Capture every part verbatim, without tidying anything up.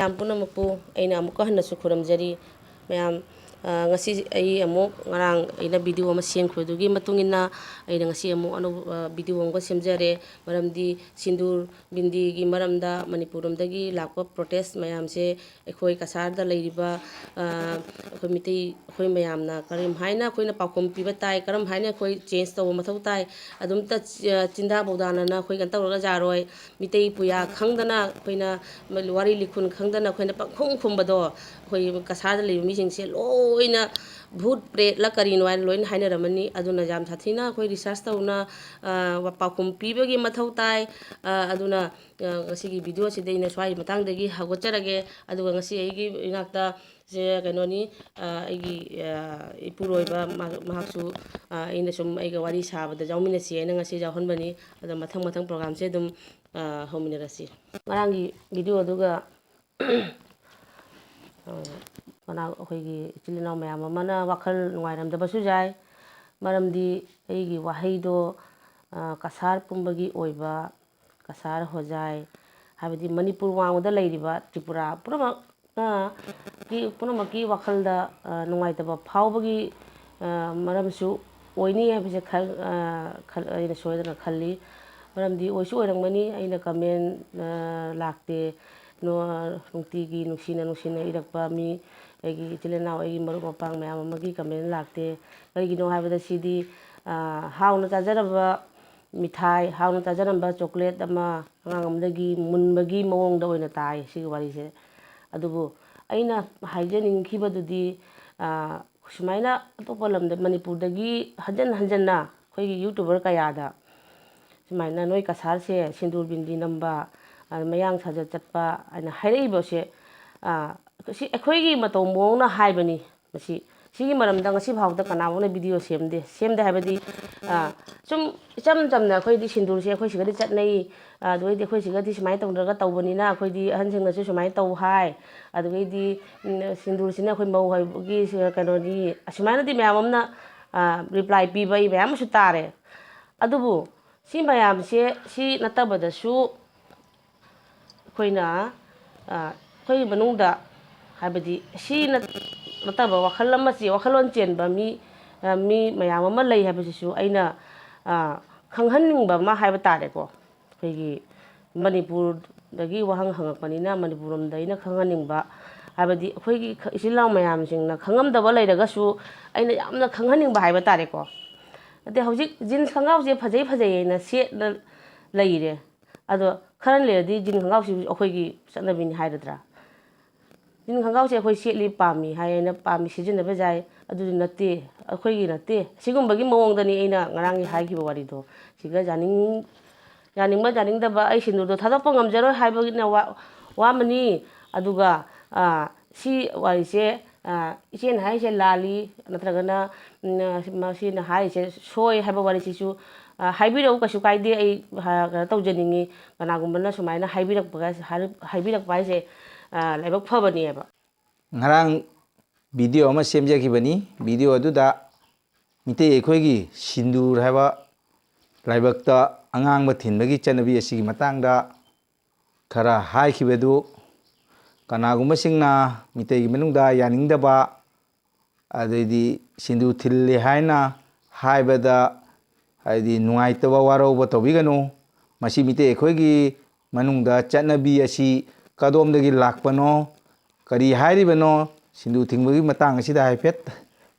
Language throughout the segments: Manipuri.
ꯃꯌꯥꯝ ꯄꯨꯝꯅꯃꯛꯄꯨ ꯑꯩꯅ ꯑꯃꯨꯛꯀ ꯍꯟꯅꯁꯨ ꯈꯨꯔꯨꯝꯖꯔꯤ꯫ ꯃꯌꯥꯝ, ꯑ, ꯉꯁꯤ ꯑꯩ ꯑꯃꯨꯛ, ꯉꯔꯥꯡ ꯑꯩꯅ video ꯑꯃ ꯁꯦꯝꯈꯤꯕꯗꯨꯒꯤ ꯃꯇꯨꯡ ꯏꯟꯅ ꯑꯩꯅ ꯉꯁꯤ ꯑꯃꯨꯛ ꯑꯅꯧꯕ, ꯑ, video ꯑꯃꯒ ꯁꯦꯝꯖꯔꯦ꯫ ꯃꯔꯝꯗꯤ ꯁꯤꯟꯗꯨꯔ ꯕꯤꯟꯗꯤꯒꯤ ꯃꯔꯝꯗ ꯃꯅꯤꯄꯨꯔ ꯂꯣꯝꯗꯒꯤ ꯂꯥꯛꯄ protest ꯃꯌꯥꯝꯁꯦ ꯑꯩꯈꯣꯏ ꯀꯁꯥꯔꯗ ꯂꯩꯔꯤꯕ, ꯑ, ꯑꯩꯈꯣꯏ ꯃꯤꯇꯩ, ꯑꯩꯈꯣꯏ ꯃꯌꯥꯝꯅ ꯀꯔꯝ ꯍꯥꯏꯅ ꯑꯩꯈꯣꯏꯅ ꯄꯥꯎꯈꯨꯝ ꯄꯤꯕ ꯇꯥꯏ, ꯀꯔꯝ ꯍꯥꯏꯅ ꯑꯩꯈꯣꯏ change ꯇꯧꯕ ꯃꯊꯧ ꯇꯥꯏ, ꯑꯗꯨꯝꯇ ꯆꯤ-, ꯑ, ꯆꯤꯟꯗꯥ ꯄꯥꯎꯗꯥꯅꯅ ꯑꯩꯈꯣꯏ ꯀꯩꯅꯣ ꯇꯧꯔꯒ ꯌꯥꯔꯣꯏ꯫ ꯃꯤꯇꯩ ꯄꯨꯌꯥ ꯈꯪꯗꯅ ꯑꯩꯈꯣꯏꯅ ꯋꯥꯔꯤ ꯂꯤꯈꯨꯟ ꯈꯪꯗꯅ ꯑꯩꯈꯣꯏꯅ ꯄꯪꯈꯨꯝ ꯈꯨꯝꯕꯗꯣ, ꯑꯩꯈꯣꯏ ꯀꯁꯥꯔꯗ ꯂꯩꯕ ꯃꯤꯁꯤꯡꯁꯦ ꯂꯣꯏꯅ ꯚꯨꯠ ꯄ꯭ꯔꯦꯠꯂ ꯀꯔꯤꯅꯣ ꯍꯥꯏꯅ ꯂꯣꯏꯅ ꯍꯥꯏꯅꯔꯝꯃꯅꯤ꯫ ꯑꯗꯨꯅ ꯌꯥꯝ ꯁꯥꯊꯤꯅ ꯑꯩꯈꯣꯏ research ꯇꯧꯅ, ꯑ, ꯄꯥꯎꯈꯨꯝ ꯄꯤꯕꯒꯤ ꯃꯊꯧ ꯇꯥꯏ꯫ ꯑ, ꯑꯗꯨꯅ, ꯑ, ꯉꯁꯤꯒꯤ video ꯑꯁꯤꯗ ꯑꯩꯅ ꯁ꯭ꯋꯥꯏꯒꯤ ꯃꯇꯥꯡꯗꯒꯤ ꯍꯧꯒꯠꯆꯔꯒꯦ꯫ ꯑꯗꯨꯒ ꯉꯁꯤ ꯑꯩꯒꯤ ꯏꯅꯥꯛꯇ ꯁꯦ ꯀꯩꯅꯣꯅꯤ, ꯑ, ꯑꯩꯒꯤ, ꯑ, ꯏꯄꯨꯔꯣꯏꯕ, ꯃꯍꯥꯛ-, ꯃꯍꯥꯛꯁꯨ, ꯑ, ꯑꯩꯅ ꯁꯨꯝ ꯑꯩꯒ ꯋꯥꯔꯤ ꯁꯥꯕꯗ ꯌꯥꯎꯃꯤꯟꯅꯁꯤ ꯍꯥꯏꯅ ꯉꯁꯤ ꯌꯥꯎꯍꯟꯕꯅꯤ꯫ ꯑꯗꯣ ꯃꯊꯪ ꯃꯊꯪ program ꯁꯦ ꯑꯗꯨꯝ, ꯑ, ꯍꯧꯃꯤꯟꯅꯔꯁꯤ꯫ ꯉꯔꯥꯡꯒꯤ video ꯑꯗꯨꯒ, ꯑ, ꯃꯅꯥ-, ꯑꯩꯈꯣꯏꯒꯤ ꯏꯆꯤꯜ ꯏꯅꯥꯎ ꯃꯌꯥꯝ ꯑꯃꯅ ꯋꯥꯈꯜ ꯅꯨꯡꯉꯥꯏꯔꯝꯗꯕꯁꯨ ꯌꯥꯏ꯫ ꯃꯔꯝꯗꯤ ꯑꯩꯒꯤ ꯋꯥꯍꯩꯗꯣ, ꯑ, ꯀꯁꯥꯔ ꯄꯨꯝꯕꯒꯤ ꯑꯣꯏꯕ, ꯀꯁꯥꯔ ꯍꯣꯖꯥꯏ, ꯍꯥꯏꯕꯗꯤ ꯃꯅꯤꯄꯨꯔ ꯋꯥꯡꯃꯗ ꯂꯩꯔꯤꯕ ꯇ꯭ꯔꯤꯄꯨꯔꯥ ꯄꯨꯝꯅꯃꯛꯅ, ꯀꯤ, ꯄꯨꯝꯅꯃꯛꯀꯤ ꯋꯥꯈꯜꯗ, ꯑ, ꯅꯨꯡꯉꯥꯏꯇꯕ ꯐꯥꯎꯕꯒꯤ, ꯑ, ꯃꯔꯝꯁꯨ ꯑꯣꯏꯅꯤ ꯍꯥꯏꯕꯁꯦ ꯈꯜ-, ꯑ, ꯈꯜ-, ꯑꯩꯅ ꯁꯣꯏꯗꯅ ꯈꯜꯂꯤ꯫ ꯃꯔꯝꯗꯤ ꯑꯣꯏꯁꯨ ꯑꯣꯏꯔꯝꯒꯅꯤ, ꯑꯩꯅ comment, ꯑ, ꯂꯥꯛꯇꯦ꯫ ꯅꯣ-, ꯅꯨꯡꯇꯤꯒꯤ ꯅꯨꯡꯁꯤꯅ ꯅꯨꯡꯁꯤꯅ ꯏꯔꯛꯄ ꯃꯤ, ꯑꯩꯒꯤ ꯏꯆꯤꯜ ꯏꯅꯥꯎ, ꯑꯩꯒꯤ ꯃꯔꯨꯞ ꯃꯄꯥꯡ ꯃꯌꯥꯝ ꯑꯃꯒꯤ comment ꯂꯥꯛꯇꯦ꯫ ꯀꯔꯤꯒꯤꯅꯣ ꯍꯥꯏꯕꯗ ꯁꯤꯗꯤ, ꯑ, ꯍꯥꯎꯅ ꯆꯥꯖꯔꯝꯕ ꯃꯤꯊꯥꯏ, ꯍꯥꯎꯅ ꯆꯥꯖꯔꯝꯕ chocolate ꯑꯃ ꯑꯉꯥꯡ ꯑꯃꯗꯒꯤ ꯃꯨꯟꯕꯒꯤ ꯃꯑꯣꯡꯗ ꯑꯣꯏꯅ ꯇꯥꯏ ꯁꯤꯒꯤ ꯋꯥꯔꯤꯁꯦ꯫ ꯑꯗꯨꯕꯨ ꯑꯩꯅ ꯍꯥꯏꯖꯅꯤꯡꯈꯤꯕꯗꯨꯗꯤ, ꯑ, ꯁꯨꯃꯥꯏꯅ ꯑꯇꯣꯞꯄ ꯂꯝꯗ, ꯃꯅꯤꯄꯨꯔꯗꯒꯤ ꯍꯟꯖꯟ ꯍꯟꯖꯟꯅ ꯑꯩꯈꯣꯏꯒꯤ YouTuber ꯀꯌꯥꯗ ꯁꯨꯃꯥꯏꯅ ꯅꯣꯏ ꯀꯁꯥꯔꯁꯦ ꯁꯤꯟꯗꯨꯔ ꯕꯤꯟꯗꯤ ꯅꯝꯕ, ꯑ, ꯃꯌꯥꯡ ꯁꯥꯖꯠ ꯆꯠꯄ ꯍꯥꯏꯅ ꯍꯥꯏꯔꯛꯏꯕꯁꯦ, ꯑ, ꯁꯤ ꯑꯩꯈꯣꯏꯒꯤ ꯃꯇꯧ ꯃꯑꯣꯡꯅ ꯍꯥꯏꯕꯅꯤ꯫ ꯃꯁꯤ, ꯁꯤꯒꯤ ꯃꯔꯝꯗ ꯉꯁꯤ ꯐꯥꯎꯗ ꯀꯅꯥ ꯐꯥꯎꯅ video ꯁꯦꯝꯗꯦ꯫ ꯁꯦꯝꯗꯦ ꯍꯥꯏꯕꯗꯤ, ꯑ, ꯁꯨꯝ ꯏꯆꯝ ꯆꯝꯅ ꯑꯩꯈꯣꯏꯗꯤ ꯁꯤꯟꯗꯨꯔꯁꯦ ꯑꯩꯈꯣꯏ ꯁꯤꯒꯗꯤ ꯆꯠꯅꯩ, ꯑ, ꯑꯗꯨꯒꯩꯗꯤ ꯑꯩꯈꯣꯏ ꯁꯤꯒꯗꯤ ꯁꯨꯃꯥꯏꯅ ꯇꯧꯅꯔꯒ ꯇꯧꯕꯅꯤꯅ ꯑꯩꯈꯣꯏꯗꯤ ꯑꯍꯟꯁꯤꯡꯅꯁꯨ ꯁꯨꯃꯥꯏꯅ ꯇꯧ ꯍꯥꯏ, ꯑꯗꯨꯒꯩꯗꯤ, ꯎꯝ, ꯁꯤꯟꯗꯨꯔꯁꯤꯅ ꯑꯩꯈꯣꯏ ꯃꯧ ꯍꯥꯏꯕꯒꯤ ꯁꯤ-, ꯀꯩꯅꯣꯅꯤ, ꯑꯁꯨꯃꯥꯏꯅꯗꯤ ꯃꯌꯥꯝ ꯑꯃꯅ, ꯑ, reply ꯄꯤꯕ ꯑꯩ ꯃꯌꯥꯝ ꯑꯃꯁꯨ ꯇꯥꯔꯦ꯫ ꯑꯗꯨꯕꯨ ꯁꯤ ꯃꯌꯥꯝꯁꯦ, ꯁꯤ ꯅꯠꯇꯕꯗꯁꯨ ꯑꯩꯈꯣꯏꯅ, ꯑ, ꯑꯩꯈꯣꯏꯒꯤ ꯃꯅꯨꯡꯗ, ꯍꯥꯏꯕꯗꯤ ꯁꯤ ꯅꯠ-, ꯅꯠꯇꯕ ꯋꯥꯈꯜ ꯑꯃ ꯆꯦ-, ꯋꯥꯈꯜꯂꯣꯟ ꯆꯦꯟꯕ ꯃꯤ, ꯑ, ꯃꯤ ꯃꯌꯥꯝ ꯑꯃ ꯂꯩ ꯍꯥꯏꯕꯁꯤꯁꯨ ꯑꯩꯅ, ꯑ, ꯈꯪꯍꯟꯅꯤꯡꯕ ꯑꯃ ꯍꯥꯏꯕ ꯇꯥꯔꯦꯀꯣ꯫ ꯑꯩꯈꯣꯏꯒꯤ ꯃꯅꯤꯄꯨꯔꯗꯒꯤ ꯋꯥꯍꯪ ꯍꯪꯉꯛꯄꯅꯤꯅ ꯃꯅꯤꯄꯨꯔ ꯂꯣꯝꯗ ꯑꯩꯅ ꯈꯪꯍꯟꯅꯤꯡꯕ, ꯍꯥꯏꯕꯗꯤ ꯑꯩꯈꯣꯏꯒꯤ ꯈ-, ꯏꯆꯤꯜ ꯏꯅꯥꯎ ꯃꯌꯥꯝꯁꯤꯡꯅ ꯈꯪꯉꯝꯗꯕ ꯂꯩꯔꯒꯁꯨ ꯑꯩꯅ ꯌꯥꯝꯅ ꯈꯪꯍꯟꯅꯤꯡꯕ ꯍꯥꯏꯕ ꯇꯥꯔꯦꯀꯣ꯫ ꯑꯗꯩ ꯍꯧꯖꯤꯛ ꯖꯤꯟꯁ ꯈꯣꯡꯒ꯭ꯔꯥꯎꯁꯦ ꯐꯖꯩ ꯐꯖꯩꯌꯦꯅ ꯁꯦꯠꯅ ꯂꯩꯔꯦ꯫ ꯑꯗꯣ ꯈꯔ ꯂꯩꯔꯗꯤ ꯖꯤꯟ ꯈꯣꯡꯒ꯭ꯔꯥꯎꯁꯤ ꯑꯩꯈꯣꯏꯒꯤ ꯆꯠꯅꯕꯤꯅꯤ ꯍꯥꯏꯒꯗ꯭ꯔꯥ? ꯖꯤꯟ ꯈꯣꯡꯒ꯭ꯔꯥꯎꯁꯦ ꯑꯩꯈꯣꯏ ꯁꯦꯠꯂꯤ, ꯄꯥꯝꯃꯤ ꯍꯥꯏꯌꯦꯅ ꯄꯥꯝꯃꯤ ꯁꯤꯖꯤꯟꯅꯕ ꯌꯥꯏ, ꯑꯗꯨꯗꯤ ꯅꯠꯇꯦ, ꯑꯩꯈꯣꯏꯒꯤ ꯅꯠꯇꯦ꯫ ꯑꯁꯤꯒꯨꯝꯕꯒꯤ ꯃꯑꯣꯡꯗꯅꯤ ꯑꯩꯅ ꯉꯔꯥꯡꯒꯤ ꯍꯥꯏꯈꯤꯕ ꯋꯥꯔꯤꯗꯣ꯫ ꯁꯤꯒ ꯌꯥꯅꯤꯡ-, ꯌꯥꯅꯤꯡꯕ ꯌꯥꯅꯤꯡꯗꯕ, ꯑꯩ ꯁꯤꯟꯗꯨꯔꯗꯣ ꯊꯥꯗꯣꯛꯄ ꯉꯝꯖꯔꯣꯏ ꯍꯥꯏꯕꯒꯤꯅ ꯋꯥ-, ꯋꯥ ꯑꯃꯅꯤ꯫ ꯑꯗꯨꯒ, ꯑ, ꯁꯤ ꯋꯥꯔꯤꯁꯦ, ꯑ, ꯏꯆꯦꯅ ꯍꯥꯏꯔꯤꯁꯦ ꯂꯥꯜꯂꯤ, ꯅꯠꯇ꯭ꯔꯒꯅ, ꯎꯝ, ꯃꯁꯤꯅ ꯍꯥꯏꯔꯤꯁꯦ ꯁꯣꯏ ꯍꯥꯏꯕ ꯋꯥꯔꯤꯁꯤꯁꯨ, ꯑ, ꯍꯥꯏꯕꯤꯔꯛꯎ, ꯀꯩꯁꯨ ꯀꯥꯏꯗꯦ꯫ ꯑꯩ, ꯑ, ꯀꯩꯅꯣ ꯇꯧꯖꯅꯤꯡꯉꯤ, ꯀꯅꯥꯒꯨꯝꯕꯅ ꯁꯨꯃꯥꯏꯅ ꯍꯥꯏꯕꯤꯔꯛꯄꯒ-, ꯍꯥꯏꯕꯤꯔꯛꯄ ꯍꯥꯏꯁꯦ, ꯑ, ꯂꯥꯏꯕꯛ ꯐꯕꯅꯦꯕ꯫ ꯉꯔꯥꯡ ꯚꯤꯗꯤꯑꯣ ꯑꯃ ꯁꯦꯝꯖꯈꯤꯕꯅꯤ꯫ ꯚꯤꯗꯤꯑꯣ ꯑꯗꯨꯗ ꯃꯤꯇꯩ ꯑꯩꯈꯣꯏꯒꯤ ꯁꯤꯟꯗꯨꯔ ꯍꯥꯏꯕ ꯂꯥꯏꯕꯛꯇ ꯑꯉꯥꯡꯕ ꯊꯤꯟꯕꯒꯤ ꯆꯠꯅꯕꯤ ꯑꯁꯤꯒꯤ ꯃꯇꯥꯡꯗ ꯈꯔ ꯍꯥꯏꯈꯤꯕꯗꯨ, ꯀꯅꯥꯒꯨꯝꯕꯁꯤꯡꯅ ꯃꯤꯇꯩꯒꯤ ꯃꯅꯨꯡꯗ ꯌꯥꯅꯤꯡꯗꯕ, ꯑꯗꯩꯗꯤ ꯁꯤꯟꯗꯨ ꯊꯤꯜꯂꯤ ꯍꯥꯏꯅ ꯍꯥꯏꯕꯗ, ꯍꯥꯏꯗꯤ, ꯅꯨꯡꯉꯥꯏꯇꯕ ꯋꯥꯔꯧꯕ ꯇꯧꯕꯤꯒꯅꯨ꯫ ꯃꯁꯤ ꯃꯤꯇꯩ ꯑꯩꯈꯣꯏꯒꯤ ꯃꯅꯨꯡꯗ ꯆꯠꯅꯕꯤ ꯑꯁꯤ ꯀꯗꯣꯝꯗꯒꯤ ꯂꯥꯛꯄꯅꯣ, ꯀꯔꯤ ꯍꯥꯏꯔꯤꯕꯅꯣ, ꯁꯤꯟꯗꯨ ꯊꯤꯟꯕꯒꯤ ꯃꯇꯥꯡ ꯑꯁꯤꯗ ꯍꯥꯏꯐꯦꯠ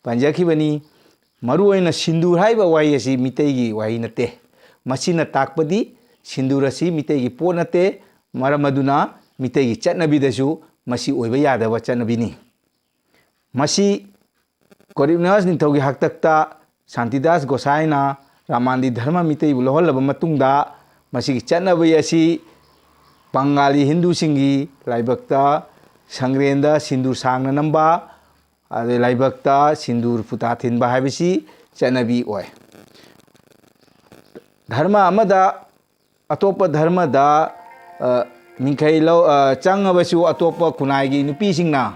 ꯄꯟꯖꯈꯤꯕꯅꯤ꯫ ꯃꯔꯨꯑꯣꯏꯅ ꯁꯤꯟꯗꯨꯔ ꯍꯥꯏꯕ ꯋꯥꯍꯩ ꯑꯁꯤ ꯃꯤꯇꯩꯒꯤ ꯋꯥꯍꯩ ꯅꯠꯇꯦ꯫ ꯃꯁꯤꯅ ꯇꯥꯛꯄꯗꯤ ꯁꯤꯟꯗꯨꯔ ꯑꯁꯤ ꯃꯤꯇꯩꯒꯤ ꯄꯣꯠ ꯅꯠꯇꯦ꯫ ꯃꯔꯝ ꯑꯗꯨꯅ ꯃꯤꯇꯩꯒꯤ ꯆꯠꯅꯕꯤꯗꯁꯨ ꯃꯁꯤ ꯑꯣꯏꯕ ꯌꯥꯗꯕ ꯆꯠꯅꯕꯤꯅꯤ꯫ ꯃꯁꯤ ꯀꯣꯔꯤꯕꯅꯥꯁ ꯅꯤꯡꯊꯧꯒꯤ ꯍꯥꯛꯇꯛꯇ ꯁꯥꯟꯇꯤꯗꯥꯁ ꯒꯣꯁꯥꯏꯅ ꯔꯥꯃꯥꯟꯗꯤ ꯙꯔꯃ ꯃꯤꯇꯩꯕꯨ ꯂꯧꯍꯜꯂꯕ ꯃꯇꯨꯡꯗ, ꯃꯁꯤꯒꯤ ꯆꯠꯅꯕꯤ ꯑꯁꯤ ꯕꯪꯒꯥꯂꯤ ꯍꯤꯟꯗꯨꯁꯤꯡꯒꯤ ꯂꯥꯏꯕꯛꯇ ꯁꯪꯒ꯭ꯔꯦꯟꯗ ꯁꯤꯟꯗꯨꯔ ꯁꯥꯡꯅ ꯅꯝꯕ, ꯑꯗꯩ ꯂꯥꯏꯕꯛꯇ ꯁꯤꯟꯗꯨꯔ ꯐꯨꯇꯥ ꯊꯤꯟꯕ ꯍꯥꯏꯕꯁꯤ ꯆꯠꯅꯕꯤ ꯑꯣꯏ꯫ ꯙꯔꯃ ꯑꯃꯗ, ꯑꯇꯣꯞꯄ ꯙꯔꯃꯗ, ꯑ, ꯃꯤꯡꯈꯩ ꯂꯧ-, ꯑ, ꯆꯪꯉꯕꯁꯨ, ꯑꯇꯣꯞꯄ ꯈꯨꯟꯅꯥꯏꯒꯤ ꯅꯨꯄꯤꯁꯤꯡꯅ,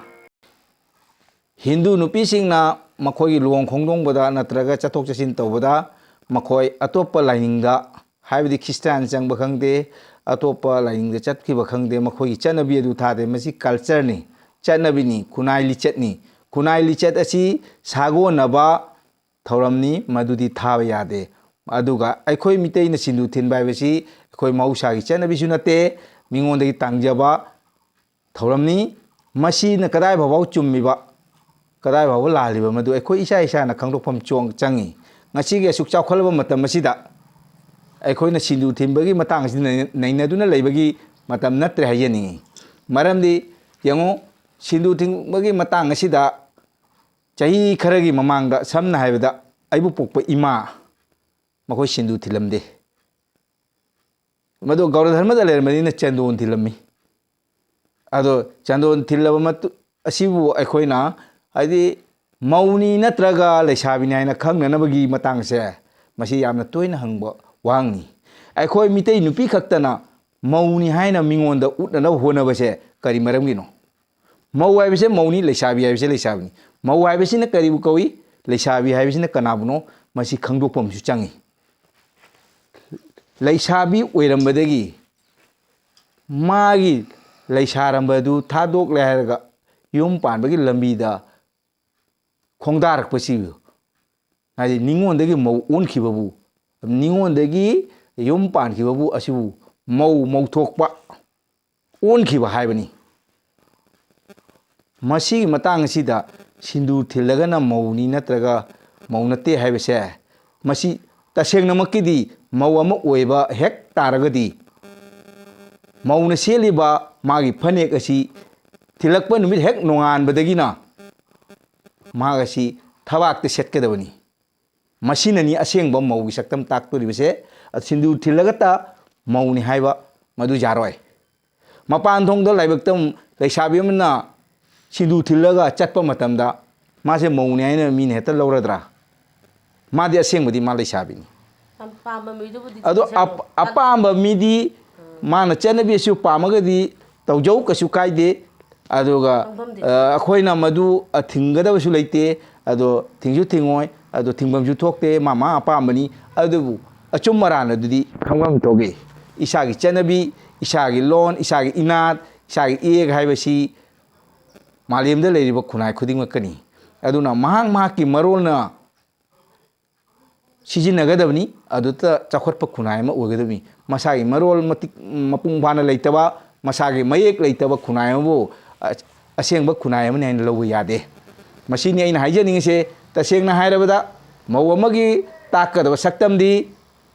ꯍꯤꯟꯗꯨ ꯅꯨꯄꯤꯁꯤꯡꯅ ꯃꯈꯣꯏꯒꯤ ꯂꯨꯍꯣꯡ ꯈꯣꯡꯗꯣꯡꯕꯗ ꯅꯠꯇ꯭ꯔꯒ ꯆꯠꯊꯣꯛ ꯆꯠꯁꯤꯟ ꯇꯧꯕꯗ, ꯃꯈꯣꯏ ꯑꯇꯣꯞꯄ ꯂꯥꯏꯅꯤꯡꯗ, ꯍꯥꯏꯕꯗꯤ ꯈ꯭ꯔꯤꯁꯇꯥꯟ ꯆꯪꯕ ꯈꯪꯗꯦ, ꯑꯇꯣꯞꯄ ꯂꯥꯏꯅꯤꯡꯗ ꯆꯠꯈꯤꯕ ꯈꯪꯗꯦ, ꯃꯈꯣꯏꯒꯤ ꯆꯠꯅꯕꯤ ꯑꯗꯨ ꯊꯥꯗꯦ꯫ ꯃꯁꯤ culture ꯅꯤ, ꯆꯠꯅꯕꯤꯅꯤ, ꯈꯨꯟꯅꯥꯏ ꯂꯤꯆꯠꯅꯤ꯫ ꯈꯨꯟꯅꯥꯏ ꯂꯤꯆꯠ ꯑꯁꯤ ꯁꯥꯒꯣꯟꯅꯕ ꯊꯧꯔꯝꯅꯤ, ꯃꯗꯨꯗꯤ ꯊꯥꯕ ꯌꯥꯗꯦ꯫ ꯑꯗꯨꯒ ꯑꯩꯈꯣꯏ ꯃꯤꯇꯩꯅ ꯁꯤꯟꯗꯨ ꯊꯤꯟꯕ ꯍꯥꯏꯕꯁꯤ ꯑꯩꯈꯣꯏ ꯃꯍꯧꯁꯥꯒꯤ ꯆꯠꯅꯕꯤꯁꯨ ꯅꯠꯇꯦ, ꯃꯤꯉꯣꯟꯗꯒꯤ ꯇꯥꯡꯖꯕ ꯊꯧꯔꯝꯅꯤ꯫ ꯃꯁꯤꯅ ꯀꯗꯥꯏ ꯐꯥꯎꯕ ꯆꯨꯝꯃꯤꯕ, ꯀꯗꯥꯏ ꯐꯥꯎꯕ ꯂꯥꯜꯂꯤꯕ, ꯃꯗꯨ ꯑꯩꯈꯣꯏ ꯏꯁꯥ ꯏꯁꯥꯅ ꯈꯪꯗꯣꯛꯐꯝ ꯆꯣꯡ-, ꯆꯪꯉꯤ꯫ ꯉꯁꯤꯒꯤ ꯑꯁꯨꯛ ꯆꯥꯎꯈꯠꯂꯕ ꯃꯇꯝ ꯑꯁꯤꯗ ꯑꯩꯈꯣꯏꯅ ꯁꯤꯟꯗꯨ ꯊꯤꯟꯕꯒꯤ ꯃꯇꯥꯡ ꯑꯁꯤ ꯅꯩꯅ-, ꯅꯩꯅꯗꯨꯅ ꯂꯩꯕꯒꯤ ꯃꯇꯝ ꯅꯠꯇ꯭ꯔꯦ ꯍꯥꯏꯖꯅꯤꯡꯉꯤ꯫ ꯃꯔꯝꯗꯤ ꯌꯦꯡꯉꯨ, ꯁꯤꯟꯗꯨ ꯊꯤꯟꯕꯒꯤ ꯃꯇꯥꯡ ꯑꯁꯤꯗ ꯆꯍꯤ ꯈꯔꯒꯤ ꯃꯃꯥꯡꯗ, ꯁꯝꯅ ꯍꯥꯏꯕꯗ, ꯑꯩꯕꯨ ꯄꯣꯛꯄ ꯏꯃꯥ, ꯃꯈꯣꯏ ꯁꯤꯟꯗꯨ ꯊꯤꯜꯂꯝꯗꯦ꯫ ꯃꯗꯨ ꯒꯧꯔ ꯙꯔꯃꯗ ꯂꯩꯔꯝꯕꯅꯤꯅ ꯆꯟꯗꯣꯟ ꯊꯤꯜꯂꯝꯃꯤ꯫ ꯑꯗꯣ ꯆꯟꯗꯣꯟ ꯊꯤꯜꯂꯕ ꯃꯇꯨ-, ꯑꯁꯤꯕꯨ ꯑꯩꯈꯣꯏꯅ, ꯍꯥꯏꯗꯤ, ꯃꯧꯅꯤ ꯅꯠꯇ꯭ꯔꯒ ꯂꯩꯁꯥꯕꯤꯅꯤ ꯍꯥꯏꯅ ꯈꯪꯅꯅꯕꯒꯤ ꯃꯇꯥꯡꯁꯦ, ꯃꯁꯤ ꯌꯥꯝꯅ ꯇꯣꯏꯅ ꯍꯪꯕ ꯋꯥꯍꯪꯅꯤ꯫ ꯑꯩꯈꯣꯏ ꯃꯤꯇꯩ ꯅꯨꯄꯤ ꯈꯛꯇꯅ ꯃꯧꯅꯤ ꯍꯥꯏꯅ ꯃꯤꯉꯣꯟꯗ ꯎꯠꯅꯅꯕ ꯍꯣꯠꯅꯕꯁꯦ ꯀꯔꯤ ꯃꯔꯝꯒꯤꯅꯣ? ꯃꯧ ꯍꯥꯏꯕꯁꯦ ꯃꯧꯅꯤ, ꯂꯩꯁꯥꯕꯤ ꯍꯥꯏꯕꯁꯦ ꯂꯩꯁꯥꯕꯤꯅꯤ꯫ ꯃꯧ ꯍꯥꯏꯕꯁꯤꯅ ꯀꯔꯤꯕꯨ ꯀꯧꯏ? ꯂꯩꯁꯥꯕꯤ ꯍꯥꯏꯕꯁꯤꯅ ꯀꯅꯥꯕꯨꯅꯣ? ꯃꯁꯤ ꯈꯪꯗꯣꯛꯄ ꯑꯃꯁꯨ ꯆꯪꯉꯤ꯫ ꯂꯩꯁꯥꯕꯤ ꯑꯣꯏꯔꯝꯕꯗꯒꯤ ꯃꯥꯒꯤ ꯂꯩꯁꯥꯔꯝꯕꯗꯨ ꯊꯥꯗꯣꯛꯂꯦ ꯍꯥꯏꯔꯒ ꯌꯨꯝ ꯄꯥꯟꯕꯒꯤ ꯂꯝꯕꯤꯗ ꯈꯣꯡꯗꯥꯔꯛꯄꯁꯤ, ꯍꯥꯏꯗꯤ ꯅꯤꯉꯣꯟꯗꯒꯤ ꯃꯧ ꯑꯣꯟꯈꯤꯕꯕꯨ, ꯅꯤꯉꯣꯟꯗꯒꯤ ꯌꯨꯝ ꯄꯥꯟꯈꯤꯕꯕꯨ ꯑꯁꯤꯕꯨ ꯃꯧ, ꯃꯧꯊꯣꯛꯄ, ꯑꯣꯟꯈꯤꯕ ꯍꯥꯏꯕꯅꯤ꯫ ꯃꯁꯤꯒꯤ ꯃꯇꯥꯡ ꯑꯁꯤꯗ ꯁꯤꯟꯗꯨ ꯊꯤꯜꯂꯒꯅ ꯃꯧꯅꯤ ꯅꯠꯇ꯭ꯔꯒ ꯃꯧ ꯅꯠꯇꯦ ꯍꯥꯏꯕꯁꯦ, ꯃꯁꯤ ꯇꯁꯦꯡꯅꯃꯛꯀꯤꯗꯤ ꯃꯧ ꯑꯃ ꯑꯣꯏꯕ ꯍꯦꯛ ꯇꯥꯔꯒꯗꯤ, ꯃꯧꯅ ꯁꯦꯠꯂꯤꯕ ꯃꯥꯒꯤ ꯐꯅꯦꯛ ꯑꯁꯤ ꯊꯤꯜꯂꯛꯄ ꯅꯨꯃꯤꯠ ꯍꯦꯛ ꯅꯣꯡꯉꯥꯟꯕꯗꯒꯤꯅ ꯃꯍꯥꯛ ꯑꯁꯤ ꯊꯕꯥꯛꯇ ꯁꯦꯠꯀꯗꯕꯅꯤ꯫ ꯃꯁꯤꯅꯅꯤ ꯑꯁꯦꯡꯕ ꯃꯧꯒꯤ ꯁꯛꯇꯝ ꯇꯥꯛꯇꯣꯔꯤꯕꯁꯦ꯫ ꯁꯤꯟꯗꯨ ꯊꯤꯜꯂꯒꯇ ꯃꯧꯅꯤ ꯍꯥꯏꯕ ꯃꯗꯨ ꯌꯥꯔꯣꯏ꯫ ꯃꯄꯥꯟ ꯊꯣꯡꯗ ꯂꯥꯏꯕꯛꯇ ꯂꯩꯁꯥꯕꯤ ꯑꯃꯅ ꯁꯤꯟꯗꯨ ꯊꯤꯜꯂꯒ ꯆꯠꯄ ꯃꯇꯝꯗ ꯃꯥꯁꯦ ꯃꯧꯅꯤ ꯍꯥꯏꯅ ꯃꯤꯅ ꯍꯦꯛꯇ ꯂꯧꯔꯗ꯭ꯔꯥ? ꯃꯥꯗꯤ ꯑꯁꯦꯡꯕꯗꯤ ꯃꯥ ꯂꯩꯁꯥꯕꯤꯅꯤ꯫ ꯄꯥꯝꯕ ꯃꯤꯗꯨꯕꯨꯗꯤ ꯑꯗꯣ ꯆꯠꯆꯁꯅꯨ꯫ ꯑꯞ-, ꯑꯄꯥꯝꯕ ꯃꯤꯗꯤ ꯃꯥꯅ ꯆꯠꯅꯕꯤ ꯑꯁꯤ ꯄꯥꯝꯃꯒꯗꯤ ꯇꯧꯖꯧ, ꯀꯩꯁꯨ ꯀꯥꯏꯗꯦ꯫ ꯑꯗꯨꯒ, ꯈꯪꯐꯝꯗꯤ ꯑ, ꯑꯩꯈꯣꯏꯅ ꯃꯗꯨ, ꯑ, ꯊꯤꯡꯒꯗꯕꯁꯨ ꯂꯩꯇꯦ꯫ ꯑꯗꯣ ꯊꯤꯡꯁꯨ ꯊꯤꯡꯉꯣꯏ, ꯑꯗꯣ ꯊꯤꯡꯐꯝꯁꯨ ꯊꯣꯛꯇꯦ, ꯃꯥ ꯃꯥ ꯑꯄꯥꯝꯕꯅꯤ꯫ ꯑꯗꯨꯕꯨ ꯑꯆꯨꯝ ꯑꯔꯥꯟ ꯑꯗꯨꯗꯤ ꯈꯪꯐꯝ ꯊꯣꯛꯏ꯫ ꯏꯁꯥꯒꯤ ꯆꯠꯅꯕꯤ, ꯏꯁꯥꯒꯤ ꯂꯣꯟ, ꯏꯁꯥꯒꯤ ꯏꯅꯥꯠ, ꯏꯁꯥꯒꯤ ꯏꯌꯦꯛ ꯍꯥꯏꯕꯁꯤ ꯃꯥꯂꯦꯝꯗ ꯂꯩꯔꯤꯕ ꯈꯨꯟꯅꯥꯏ ꯈꯨꯗꯤꯡꯃꯛꯀꯅꯤ꯫ ꯑꯗꯨꯅ ꯃꯍꯥꯛ ꯃꯍꯥꯛꯀꯤ ꯃꯔꯣꯜꯅ ꯁꯤꯖꯤꯟꯅꯒꯗꯕꯅꯤ, ꯑꯗꯨꯗ ꯆꯥꯎꯈꯠꯄ ꯈꯨꯟꯅꯥꯏ ꯑꯃ ꯑꯣꯏꯒꯗꯕꯅꯤ꯫ ꯃꯁꯥꯒꯤ ꯃꯔꯣꯜ ꯃꯇꯤꯛ ꯃꯄꯨꯡ ꯐꯥꯅ ꯂꯩꯇꯕ, ꯃꯁꯥꯒꯤ ꯃꯌꯦꯛ ꯂꯩꯇꯕ ꯈꯨꯟꯅꯥꯏ ꯑꯃꯕꯨ ꯑ-, ꯑꯁꯦꯡꯕ ꯈꯨꯟꯅꯥꯏ ꯑꯃꯅꯤ ꯍꯥꯏꯅ ꯂꯧꯕ ꯌꯥꯗꯦ꯫ ꯃꯁꯤꯅꯤ ꯑꯩꯅ ꯍꯥꯏꯖꯅꯤꯡꯉꯤꯁꯦ꯫ ꯇꯁꯦꯡꯅ ꯍꯥꯏꯔꯕꯗ, ꯃꯧ ꯑꯃꯒꯤ ꯇꯥꯛꯀꯗꯕ ꯁꯛꯇꯝꯗꯤ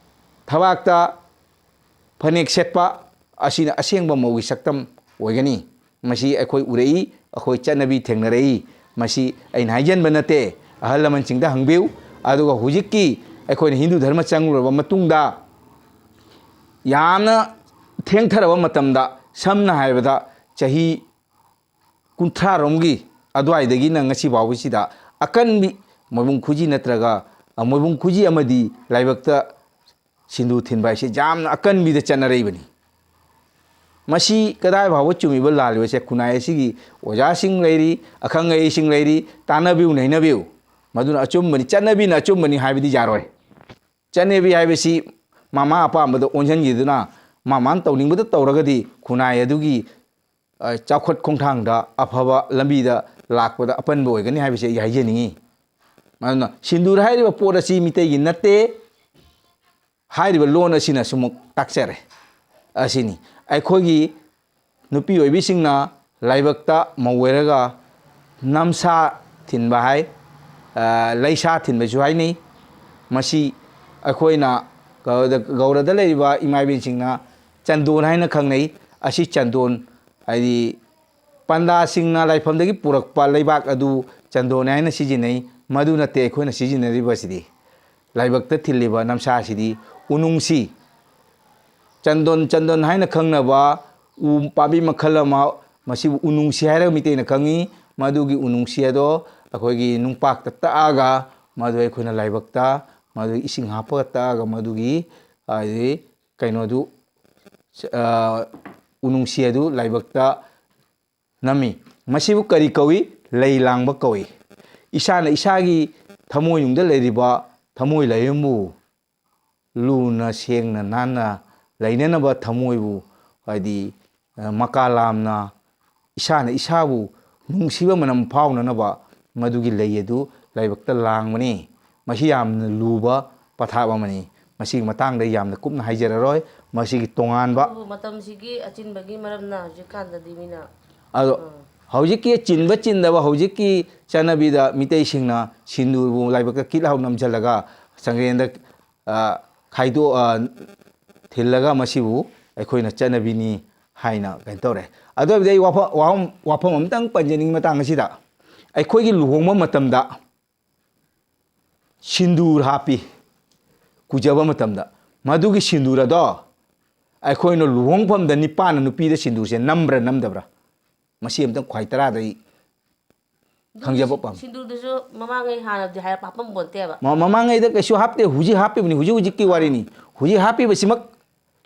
ꯊꯕꯥꯛꯇ ꯐꯅꯦꯛ ꯁꯦꯠꯄ ꯑꯁꯤꯅ ꯑꯁꯦꯡꯕ ꯃꯧꯒꯤ ꯁꯛꯇꯝ ꯑꯣꯏꯒꯅꯤ꯫ ꯃꯁꯤ ꯑꯩꯈꯣꯏ ꯎꯔꯛꯏ, ꯑꯩꯈꯣꯏ ꯆꯠꯅꯕꯤ ꯊꯦꯡꯅꯔꯛꯏ꯫ ꯃꯁꯤ ꯑꯩꯅ ꯍꯥꯏꯖꯟꯕ ꯅꯠꯇꯦ, ꯑꯍꯜ ꯂꯃꯟꯁꯤꯡꯗ ꯍꯪꯕꯤꯌꯨ꯫ ꯑꯗꯨꯒ ꯍꯧꯖꯤꯛꯀꯤ ꯑꯩꯈꯣꯏꯅ ꯍꯤꯟꯗꯨ ꯙꯔꯃ ꯆꯪꯂꯨꯔꯕ ꯃꯇꯨꯡꯗ, ꯌꯥꯝꯅ ꯊꯦꯡꯊꯔꯕ ꯃꯇꯝꯗ, ꯁꯝꯅ ꯍꯥꯏꯔꯕꯗ ꯆꯍꯤ ꯀꯨꯟꯊ꯭ꯔꯥꯔꯣꯝꯒꯤ ꯑꯗꯨꯋꯥꯏꯗꯒꯤꯅ ꯉꯁꯤ ꯐꯥꯎꯕꯁꯤꯗ ꯑꯀꯟꯕꯤ ꯃꯣꯏꯕꯨꯡ ꯈꯨꯖꯤ ꯅꯠꯇ꯭ꯔꯒ, ꯑ, ꯃꯣꯏꯕꯨꯡ ꯈꯨꯖꯤ ꯑꯃꯗꯤ ꯂꯥꯏꯕꯛꯇ ꯁꯤꯟꯗꯨ ꯊꯤꯟꯕ ꯍꯥꯏꯁꯦ ꯌꯥꯝꯅ ꯑꯀꯟꯕꯤꯗ ꯆꯠꯅꯔꯛꯏꯕꯅꯤ꯫ ꯃꯁꯤ ꯀꯗꯥꯏ ꯐꯥꯎꯕ ꯆꯨꯝꯃꯤꯕ ꯂꯥꯜꯂꯤꯕꯁꯦ ꯈꯨꯟꯅꯥꯏ ꯑꯁꯤꯒꯤ ꯑꯣꯖꯥꯁꯤꯡ ꯂꯩꯔꯤ, ꯑꯈꯪ ꯑꯍꯩꯁꯤꯡ ꯂꯩꯔꯤ, ꯇꯥꯟꯅꯕꯤꯌꯨ, ꯅꯩꯅꯕꯤꯌꯨ꯫ ꯃꯗꯨꯅ ꯑꯆꯨꯝꯕꯅꯤ, ꯆꯠꯅꯕꯤꯅ ꯑꯆꯨꯝꯕꯅꯤ ꯍꯥꯏꯕꯗꯤ ꯌꯥꯔꯣꯏ꯫ ꯆꯠꯅꯕꯤ ꯍꯥꯏꯕꯁꯤ ꯃꯃꯥ ꯑꯄꯥꯝꯕꯗ ꯑꯣꯟꯁꯤꯟꯈꯤꯗꯨꯅ ꯃꯥ ꯃꯥꯅ ꯇꯧꯅꯤꯡꯕꯗ ꯇꯧꯔꯒꯗꯤ ꯈꯨꯟꯅꯥꯏ ꯑꯗꯨꯒꯤ, ꯑ, ꯆꯥꯎꯈꯠ ꯈꯣꯡꯊꯥꯡꯗ ꯑꯐꯕ ꯂꯝꯕꯤꯗ ꯂꯥꯛꯄꯗ ꯑꯄꯟꯕ ꯑꯣꯏꯒꯅꯤ ꯍꯥꯏꯕꯁꯤ ꯑꯩ ꯍꯥꯏꯖꯅꯤꯡꯉꯤ꯫ ꯑꯗꯨꯅ ꯁꯤꯟꯗꯨꯔ ꯍꯥꯏꯔꯤꯕ ꯄꯣꯠ ꯑꯁꯤ ꯃꯤꯇꯩꯒꯤ ꯅꯠꯇꯦ꯫ ꯍꯥꯏꯔꯤꯕ ꯂꯣꯟ ꯑꯁꯤꯅ ꯁꯨꯃꯛ ꯇꯥꯛꯆꯔꯦ꯫ ꯑꯁꯤꯅꯤ ꯑꯩꯈꯣꯏꯒꯤ ꯅꯨꯄꯤ ꯑꯣꯏꯕꯤꯁꯤꯡꯅ ꯂꯥꯏꯕꯛꯇ ꯃꯧ ꯑꯣꯏꯔꯒ ꯅꯝꯁꯥ ꯊꯤꯟꯕ ꯍꯥꯏ, ꯑ, ꯂꯩꯁꯥ ꯊꯤꯟꯕꯁꯨ ꯍꯥꯏꯅꯩ꯫ ꯃꯁꯤ ꯑꯩꯈꯣꯏꯅ ꯒꯧꯔꯗ, ꯒꯧꯔꯗ ꯂꯩꯔꯤꯕ ꯏꯃꯥ ꯏꯕꯦꯟꯁꯤꯡꯅ ꯆꯟꯗꯣꯟ ꯍꯥꯏꯅ ꯈꯪꯅꯩ꯫ ꯑꯁꯤ ꯆꯟꯗꯣꯟ, ꯍꯥꯏꯗꯤ ꯄꯟꯗꯥꯁꯤꯡꯅ ꯂꯥꯏꯐꯝꯗꯒꯤ ꯄꯨꯔꯛꯄ ꯂꯩꯕꯥꯛ ꯑꯗꯨ ꯆꯟꯗꯣꯟ ꯍꯥꯏꯅ ꯁꯤꯖꯤꯟꯅꯩ꯫ ꯃꯗꯨ ꯅꯠꯇꯦ ꯑꯩꯈꯣꯏꯅ ꯁꯤꯖꯤꯟꯅꯔꯤꯕꯁꯤꯗꯤ꯫ ꯂꯥꯏꯕꯛꯇ ꯊꯤꯜꯂꯤꯕ ꯅꯝꯁꯥꯁꯤꯗꯤ ꯎꯅꯨꯡꯁꯤ, ꯆꯟꯗꯣꯟ, ꯆꯟꯗꯣꯟ ꯍꯥꯏꯅ ꯈꯪꯅꯕ ꯎ ꯄꯥꯝꯕꯤ ꯃꯈꯜ ꯑꯃ, ꯃꯁꯤꯕꯨ ꯎꯅꯨꯡꯁꯤ ꯍꯥꯏꯔꯒ ꯃꯤꯇꯩꯅ ꯈꯪꯉꯤ꯫ ꯃꯗꯨꯒꯤ ꯎꯅꯨꯡꯁꯤ ꯑꯗꯣ ꯑꯩꯈꯣꯏꯒꯤ ꯅꯨꯡꯄꯥꯛꯇ ꯇꯛꯑꯒ ꯃꯗꯨ ꯑꯩꯈꯣꯏꯅ ꯂꯥꯏꯕꯛꯇ ꯃꯗꯨ ꯏꯁꯤꯡ ꯍꯥꯞꯄꯒ ꯇꯛꯑꯒ ꯃꯗꯨꯒꯤ, ꯍꯥꯏꯗꯤ, ꯀꯩꯅꯣꯗꯨ, ꯑ, ꯎꯅꯨꯡꯁꯤ ꯑꯗꯨ ꯂꯥꯏꯕꯛꯇ ꯅꯝꯃꯤ꯫ ꯃꯁꯤꯕꯨ ꯀꯔꯤ ꯀꯧꯏ? ꯂꯩ ꯂꯥꯡꯕ ꯀꯧꯏ꯫ ꯏꯁꯥꯅ ꯏꯁꯥꯒꯤ ꯊꯃꯣꯏꯅꯨꯡꯗ ꯂꯩꯔꯤꯕ ꯊꯃꯣꯏ ꯂꯥꯏꯌꯦꯡꯕꯨ ꯂꯨꯅ, ꯁꯦꯡꯅ, ꯅꯥꯟꯅ ꯂꯩꯅꯅꯕ ꯊꯃꯣꯏꯕꯨ, ꯍꯥꯏꯗꯤ, ꯑ, ꯃꯀꯥ ꯂꯥꯝꯅ ꯏꯁꯥꯅ ꯏꯁꯥꯕꯨ ꯅꯨꯡꯁꯤꯕ ꯃꯅꯝ ꯐꯥꯎꯅꯅꯕ ꯃꯗꯨꯒꯤ ꯂꯩ ꯑꯗꯨ ꯂꯥꯏꯕꯛꯇ ꯂꯥꯡꯕꯅꯤ꯫ ꯃꯁꯤ ꯌꯥꯝꯅ ꯂꯨꯕ ꯄꯊꯥꯞ ꯑꯃꯅꯤ꯫ ꯃꯁꯤꯒꯤ ꯃꯇꯥꯡꯗ ꯌꯥꯝꯅ ꯀꯨꯞꯅ ꯍꯥꯏꯖꯔꯔꯣꯏ꯫ ꯃꯁꯤꯒꯤ ꯇꯣꯉꯥꯟꯕ ꯑꯗꯨꯕꯨ ꯃꯇꯝꯁꯤꯒꯤ ꯑꯆꯤꯟꯕꯒꯤ ꯃꯔꯝꯅ ꯍꯧꯖꯤꯛꯀꯥꯟꯗꯗꯤ ꯃꯤꯅ ꯑꯗꯣ ꯎꯝ꯫ ꯍꯧꯖꯤꯛꯀꯤ ꯆꯤꯟꯕ ꯆꯤꯟꯗꯕ ꯍꯧꯖꯤꯛꯀꯤ ꯆꯠꯅꯕꯤꯗ ꯃꯤꯇꯩꯁꯤꯡꯅ ꯁꯤꯟꯗꯨꯔꯕꯨ ꯂꯥꯏꯕꯛꯇ ꯀꯤꯠ ꯂꯥꯎ ꯅꯝꯁꯤꯜꯂꯒ ꯁꯪꯂꯦꯟꯗ, ꯑ, ꯈꯥꯏꯗꯣꯛ-, ꯑ, ꯊꯤꯜꯂꯒ ꯃꯁꯤꯕꯨ ꯑꯩꯈꯣꯏꯅ ꯆꯠꯅꯕꯤꯅꯤ ꯍꯥꯏꯅ ꯀꯩꯅꯣ ꯇꯧꯔꯦ꯫ ꯑꯗꯨ ꯑꯣꯏꯔꯕꯗꯤ ꯑꯩ ꯋꯥꯐꯝ, ꯋꯥꯐꯝ, ꯋꯥꯐꯝ ꯑꯃꯇꯪ ꯄꯟꯖꯅꯤꯡꯉꯤ ꯃꯇꯥꯡ ꯑꯁꯤꯗ꯫ ꯑꯩꯈꯣꯏꯒꯤ ꯂꯨꯍꯣꯡꯕ ꯃꯇꯝꯗ ꯁꯤꯟꯗꯨꯔ ꯍꯥꯞꯄꯤ, ꯀꯨꯖꯕ ꯃꯇꯝꯗ꯫ ꯃꯗꯨꯒꯤ ꯁꯤꯟꯗꯨꯔ ꯑꯗꯣ ꯑꯩꯈꯣꯏꯅ ꯂꯨꯍꯣꯡꯐꯝꯗ ꯅꯤꯄꯥꯅ ꯅꯨꯄꯤꯗ ꯁꯤꯟꯗꯨꯔꯁꯦ ꯅꯝꯕ꯭ꯔꯥ ꯅꯝꯗꯕ꯭ꯔꯥ? ꯃꯁꯤ ꯑꯝꯇꯪ ꯈ꯭ꯋꯥꯏ ꯇꯔꯥꯗ ꯑꯩ ꯈꯪꯖꯕ ꯄꯥꯝꯃꯤ꯫ ꯁꯤꯟꯗꯨꯔꯗꯨꯁꯨ ꯃꯃꯥꯡꯉꯩ ꯍꯥꯟꯅꯗꯤ ꯍꯥꯏꯔꯞ ꯍꯥꯞꯄꯝꯕꯣꯟꯇꯦꯕ꯫ ꯃ-, ꯃꯃꯥꯡꯉꯩꯗ ꯀꯩꯁꯨ ꯍꯥꯞꯇꯦ, ꯍꯧꯖꯤꯛ ꯍꯥꯞꯄꯤꯕꯅꯤ, ꯍꯧꯖꯤꯛ ꯍꯧꯖꯤꯛꯀꯤ ꯋꯥꯔꯤꯅꯤ꯫ ꯍꯧꯖꯤꯛ ꯍꯥꯞꯄꯤꯕꯁꯤꯃꯛ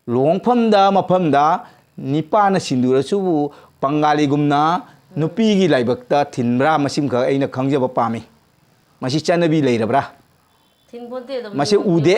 ꯂꯨꯍꯣꯡꯐꯝꯗ, ꯃꯐꯝꯗ ꯅꯤꯄꯥꯅ ꯁꯤꯟꯗꯨꯔꯁꯨꯕꯨ ꯄꯪꯒꯥꯂꯤꯒꯨꯝꯅ ꯅꯨꯄꯤꯒꯤ ꯂꯥꯏꯕꯛꯇ ꯊꯤꯟꯕ꯭ꯔꯥ? ꯃꯁꯤꯃꯈꯛ ꯑꯩꯅ ꯈꯪꯖꯕ ꯄꯥꯝꯃꯤ꯫ ꯃꯁꯤ ꯆꯠꯅꯕꯤ ꯂꯩꯔꯕ꯭ꯔꯥ? ꯊꯤꯟꯄꯣꯟꯇꯦ ꯑꯗꯨꯝ ꯃꯁꯤ ꯅꯨꯄꯤ ꯎꯗꯦ꯫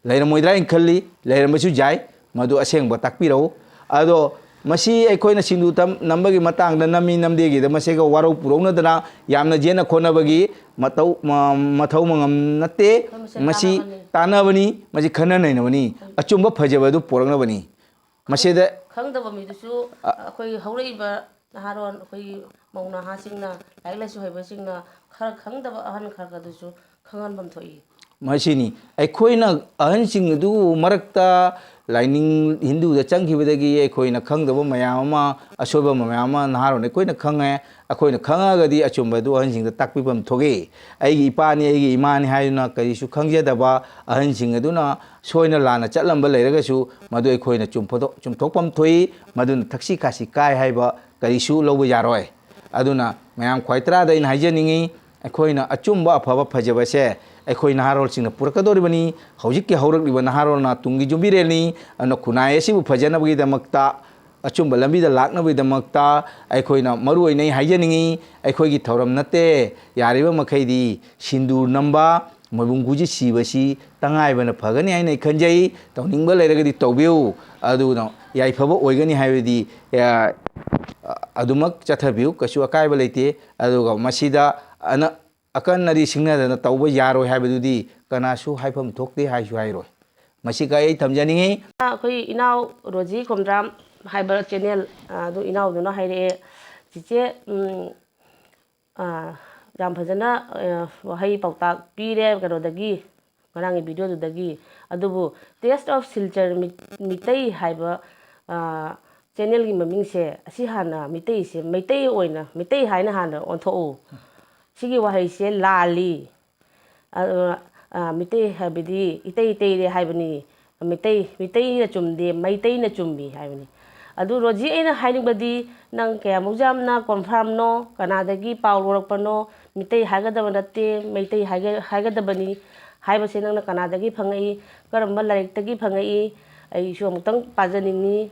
ꯂꯩꯔꯝꯃꯣꯏꯗ꯭ꯔꯥ ꯍꯥꯏꯅ ꯈꯜꯂꯤ, ꯂꯩꯔꯝꯕꯁꯨ ꯌꯥꯏ, ꯃꯗꯨ ꯑꯁꯦꯡꯕ ꯇꯥꯛꯄꯤꯔꯛꯎ꯫ ꯑꯗꯣ ꯃꯁꯤ ꯑꯩꯈꯣꯏꯅ ꯁꯤꯟꯗꯨ ꯇꯝ-, ꯅꯝꯕꯒꯤ ꯃꯇꯥꯡꯗ ꯅꯝꯃꯤ ꯅꯝꯗꯦꯒꯤꯗ ꯃꯁꯤꯒ ꯋꯥꯔꯧ ꯄꯨꯔꯧꯅꯗꯅ ꯌꯥꯝꯅ ꯌꯦꯠꯅ ꯈꯣꯠꯅꯕꯒꯤ ꯃꯇꯧ-, ꯃ-, ꯃꯊꯧ ꯃꯉꯝ ꯅꯠꯇꯦ꯫ ꯑꯩꯈꯣꯏ ꯃꯁꯦꯟ ꯃꯁꯤ ꯇꯥꯟꯅꯕꯅꯤ꯫ ꯇꯥꯟꯅꯕꯅꯤ, ꯃꯁꯤ ꯈꯟꯅ ꯅꯩꯅꯕꯅꯤ꯫ ꯑꯆꯨꯝꯕ ꯐꯖꯕ ꯑꯗꯨ ꯄꯨꯔꯛꯅꯕꯅꯤ꯫ ꯃꯁꯤꯗ ꯈꯪꯗꯕ ꯃꯤꯗꯨꯁꯨ ꯑ, ꯑꯩꯈꯣꯏ ꯍꯧꯔꯛꯏꯕ ꯅꯍꯥꯔꯣꯟ, ꯑꯩꯈꯣꯏꯒꯤ ꯃꯧ ꯅꯍꯥꯁꯤꯡꯅ, ꯂꯥꯏꯔꯤꯛ ꯂꯥꯏꯁꯨ ꯍꯩꯕꯁꯤꯡꯅ ꯈꯔ ꯈꯪꯗꯕ ꯑꯍꯟ ꯈꯔ ꯈꯔꯗꯨꯁꯨ ꯈꯪꯍꯟꯐꯝ ꯊꯣꯛꯏ꯫ ꯃꯁꯤꯅꯤ ꯑꯩꯈꯣꯏꯅ ꯑꯍꯟꯁꯤꯡ ꯑꯗꯨ ꯃꯔꯛꯇ ꯂꯥꯏꯅꯤꯡ ꯍꯤꯟꯗꯨꯗ ꯆꯪꯈꯤꯕꯗꯒꯤ ꯑꯩꯈꯣꯏꯅ ꯈꯪꯗꯕ ꯃꯌꯥꯝ ꯑꯃ, ꯑꯁꯣꯏꯕ ꯃꯌꯥꯝ ꯑꯃ ꯅꯍꯥꯔꯣꯟ ꯑꯩꯈꯣꯏꯅ ꯈꯪꯉꯦ꯫ ꯑꯩꯈꯣꯏꯅ ꯈꯪꯉꯒꯗꯤ ꯑꯆꯨꯝꯕ ꯑꯗꯨ ꯑꯍꯟꯁꯤꯡꯗ ꯇꯥꯛꯄꯤꯐꯝ ꯊꯣꯛꯏ꯫ ꯑꯩꯒꯤ ꯏꯄꯥꯅꯤ, ꯑꯩꯒꯤ ꯏꯃꯥꯅꯤ ꯍꯥꯏꯗꯨꯅ ꯀꯔꯤꯁꯨ ꯈꯪꯖꯗꯕ ꯑꯍꯟꯁꯤꯡ ꯑꯗꯨꯅ ꯁꯣꯏꯅ ꯂꯥꯟꯅ ꯆꯠꯂꯝꯕ ꯂꯩꯔꯒꯁꯨ ꯃꯗꯨ ꯑꯩꯈꯣꯏꯅ ꯆꯨꯝꯐꯣꯊꯣꯛ-, ꯆꯨꯝꯊꯣꯛꯐꯝ ꯊꯣꯛꯏ꯫ ꯃꯗꯨꯅ ꯊꯛꯁꯤ ꯈꯥꯁꯤ ꯀꯥꯏ ꯍꯥꯏꯕ ꯀꯔꯤꯁꯨ ꯂꯧꯕ ꯌꯥꯔꯣꯏ꯫ ꯑꯗꯨꯅ ꯃꯌꯥꯝ ꯈ꯭ꯋꯥꯏ ꯇꯔꯥꯗ ꯑꯩꯅ ꯍꯥꯏꯖꯅꯤꯡꯉꯤ, ꯑꯩꯈꯣꯏꯅ ꯑꯆꯨꯝꯕ ꯑꯐꯕ ꯐꯖꯕꯁꯦ ꯑꯩꯈꯣꯏ ꯅꯍꯥꯔꯣꯜꯁꯤꯡꯅ ꯄꯨꯔꯛꯀꯗꯧꯔꯤꯕꯅꯤ꯫ ꯍꯧꯖꯤꯛꯀꯤ ꯍꯧꯔꯛꯂꯤꯕ ꯅꯍꯥꯔꯣꯜꯅ ꯇꯨꯡꯒꯤ ꯌꯨꯝꯕꯤꯔꯦꯜꯅꯤ꯫ ꯑꯗꯨꯅ ꯈꯨꯟꯅꯥꯏ ꯑꯁꯤꯕꯨ ꯐꯖꯅꯕꯒꯤꯗꯃꯛꯇ, ꯑꯆꯨꯝꯕ ꯂꯝꯕꯤꯗ ꯂꯥꯛꯅꯕꯒꯤꯗꯃꯛꯇ ꯑꯩꯈꯣꯏꯅ ꯃꯔꯨ ꯑꯣꯏꯅ ꯑꯩ ꯍꯥꯏꯖꯅꯤꯡꯉꯤ, ꯑꯩꯈꯣꯏꯒꯤ ꯊꯧꯔꯝ ꯅꯠꯇꯦ, ꯌꯥꯔꯤꯕ ꯃꯈꯩꯗꯤ ꯁꯤꯟꯗꯨꯔ ꯅꯝꯕ, ꯃꯣꯏꯕꯨꯡ ꯒꯨꯖꯤ ꯁꯤꯕꯁꯤ ꯇꯉꯥꯏꯕꯅ ꯐꯒꯅꯤ ꯍꯥꯏꯅ ꯑꯩ ꯈꯟꯖꯩ꯫ ꯇꯧꯅꯤꯡꯕ ꯂꯩꯔꯒꯗꯤ ꯇꯧꯕꯤꯌꯨ, ꯑꯗꯨꯅ ꯌꯥꯏꯐꯕ ꯑꯣꯏꯒꯅꯤ ꯍꯥꯏꯕꯗꯤ, ꯑ, ꯑꯗꯨꯃꯛ ꯆꯠꯊꯕꯤꯌꯨ, ꯀꯩꯁꯨ ꯑꯀꯥꯏꯕ ꯂꯩꯇꯦ꯫ ꯑꯗꯨꯒ ꯃꯁꯤꯗ ꯑꯅ-, ꯑꯀꯟ ꯑꯔꯤ ꯁꯤꯡꯅꯗꯅ ꯇꯧꯕ ꯌꯥꯔꯣꯏ ꯍꯥꯏꯕꯗꯨꯗꯤ ꯀꯅꯥꯁꯨ ꯍꯥꯏꯐꯝ ꯊꯣꯛꯇꯦ, ꯍꯥꯏꯁꯨ ꯍꯥꯏꯔꯣꯏ꯫ ꯃꯁꯤꯒ ꯑꯩ ꯊꯝꯖꯅꯤꯡꯉꯤ꯫ ꯑꯩꯈꯣꯏ ꯏꯅꯥꯎ ꯔꯣꯖꯤ ꯈꯣꯝꯗ꯭ꯔꯥꯝ ꯍꯥꯏꯕ ꯆꯦꯅꯦꯜ, ꯑ, ꯑꯗꯨ ꯏꯅꯥꯎꯗꯨꯅ ꯍꯥꯏꯔꯛꯑꯦ, "ꯆꯤꯆꯦ, ꯎꯝ, ꯑ, ꯌꯥꯝ ꯐꯖꯅ, ꯑ, ꯋꯥꯍꯩ ꯄꯥꯎꯇꯥꯛ ꯄꯤꯔꯦ ꯀꯩꯅꯣꯗꯒꯤ, ꯉꯔꯥꯡꯒꯤ ꯚꯤꯗꯤꯑꯣꯗꯨꯗꯒꯤ꯫ ꯑꯗꯨꯕꯨ Taste of Silchar ꯃꯤ-, ꯃꯤꯇꯩ ꯍꯥꯏꯕ, ꯑ, ꯆꯦꯅꯦꯜꯒꯤ ꯃꯃꯤꯡꯁꯦ, ꯑꯁꯤ ꯍꯥꯟꯅ ꯃꯤꯇꯩꯁꯦ, ꯃꯩꯇꯩ ꯑꯣꯏꯅ, ꯃꯤꯇꯩ ꯍꯥꯏꯅ ꯍꯥꯟꯅ ꯑꯣꯟꯊꯣꯛꯎ꯫ ꯁꯤꯒꯤ ꯋꯥꯍꯩꯁꯦ ꯂꯥꯜꯂꯤ꯫ ꯑ, ꯑ, ꯃꯤꯇꯩ ꯍꯥꯏꯕꯗꯤ ꯏꯇꯩ ꯇꯩꯔꯦ ꯍꯥꯏꯕꯅꯤ꯫ ꯃꯤꯇꯩ, ꯃꯤꯇꯩꯅ ꯆꯨꯝꯗꯦ, ꯃꯩꯇꯩꯅ ꯆꯨꯝꯃꯤ ꯍꯥꯏꯕꯅꯤ꯫" ꯑꯗꯨ ꯔꯣꯖꯤ, ꯑꯩꯅ ꯍꯥꯏꯅꯤꯡꯕꯗꯤ, ꯅꯪ ꯀꯌꯥꯃꯨꯛ ꯌꯥꯝꯅ ꯀꯣꯟꯐꯥꯔꯝꯅꯣ, ꯀꯅꯥꯗꯒꯤ ꯄꯥꯎ ꯂꯧꯔꯛꯄꯅꯣ? ꯃꯤꯇꯩ ꯍꯥꯏꯒꯗꯕ ꯅꯠꯇꯦ, ꯃꯩꯇꯩ ꯍꯥꯏꯒ-, ꯍꯥꯏꯒꯗꯕꯅꯤ ꯍꯥꯏꯕꯁꯦ ꯅꯪꯅ ꯀꯅꯥꯗꯒꯤ ꯐꯪꯉꯛꯏ? ꯀꯔꯝꯕ ꯂꯥꯏꯔꯤꯛꯇꯒꯤ ꯐꯪꯉꯛꯏ? ꯑꯩꯁꯨ ꯑꯃꯨꯛꯇꯪ ꯄꯥꯖꯅꯤꯡꯉꯤ꯫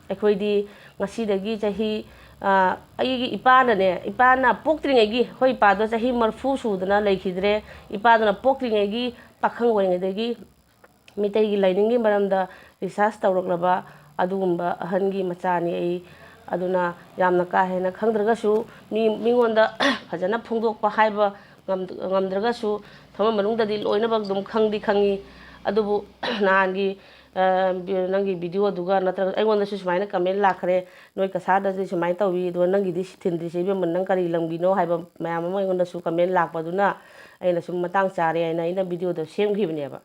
ꯑꯩꯈꯣꯏꯗꯤ ꯉꯁꯤꯗꯒꯤ ꯆꯍꯤ, ꯑ, ꯑꯩꯒꯤ ꯏꯄꯥꯅꯅꯦ, ꯏꯄꯥꯅ ꯄꯣꯛꯇ꯭ꯔꯤꯉꯩꯒꯤ, ꯑꯩꯈꯣꯏ ꯏꯄꯥꯗꯣ ꯆꯍꯤ ꯃꯔꯤꯐꯨ ꯁꯨꯗꯅ ꯂꯩꯈꯤꯗ꯭ꯔꯦ꯫ ꯏꯄꯥꯗꯨꯅ ꯄꯣꯛꯇ꯭ꯔꯤꯉꯩꯒꯤ ꯄꯥꯈꯪ ꯑꯣꯏꯔꯤꯉꯩꯗꯒꯤ ꯃꯤꯇꯩꯒꯤ ꯂꯥꯏꯅꯤꯡꯒꯤ ꯃꯔꯝꯗ ꯔꯤꯁꯥꯔꯁ ꯇꯧꯔꯛꯂꯕ ꯑꯗꯨꯒꯨꯝꯕ ꯑꯍꯟꯒꯤ ꯃꯆꯥꯅꯤ ꯑꯩ꯫ ꯑꯗꯨꯅ ꯌꯥꯝꯅ ꯀꯥ ꯍꯦꯟꯅ ꯈꯪꯗ꯭ꯔꯒꯁꯨ, ꯃꯤ, ꯃꯤꯉꯣꯟꯗ ꯐꯖꯅ ꯐꯣꯡꯗꯣꯛꯄ ꯍꯥꯏꯕ ꯉꯝ-, ꯉꯝꯗ꯭ꯔꯒꯁꯨ, ꯊꯃꯣꯏ ꯃꯅꯨꯡꯗꯗꯤ ꯂꯣꯏꯅꯃꯛ ꯑꯗꯨꯝ ꯈꯪꯗꯤ ꯈꯪꯉꯤ꯫ ꯑꯗꯨꯕꯨ ꯅꯍꯥꯟꯒꯤ, ꯑ, ꯅꯪꯒꯤ ꯚꯤꯗꯤꯑꯣꯗꯨꯒ ꯅꯠꯇ꯭ꯔꯒ ꯑꯩꯉꯣꯟꯗꯁꯨ ꯁꯨꯃꯥꯏꯅ ꯀꯃꯦꯟ ꯂꯥꯛꯈ꯭ꯔꯦ, "ꯅꯣꯏ ꯀꯁꯥꯔꯗꯗꯤ ꯁꯨꯃꯥꯏꯅ ꯇꯧꯏ, ꯑꯗꯨꯒ ꯅꯪꯒꯤꯗꯤ ꯊꯤꯟꯗ꯭ꯔꯤꯁꯦ, ꯏꯕꯦꯝꯃ, ꯅꯪ ꯀꯔꯤ ꯂꯝꯒꯤꯅꯣ?" ꯍꯥꯏꯕ ꯃꯌꯥꯝ ꯑꯃ ꯑꯩꯉꯣꯟꯗꯁꯨ ꯀꯃꯦꯟ ꯂꯥꯛꯄꯗꯨꯅ ꯑꯩꯅ ꯁꯨꯝ ꯃꯇꯥꯡ ꯆꯥꯔꯦ ꯍꯥꯏꯅ ꯑꯩꯅ ꯚꯤꯗꯤꯑꯣꯗꯣ ꯁꯦꯝꯈꯤꯕꯅꯦꯕ꯫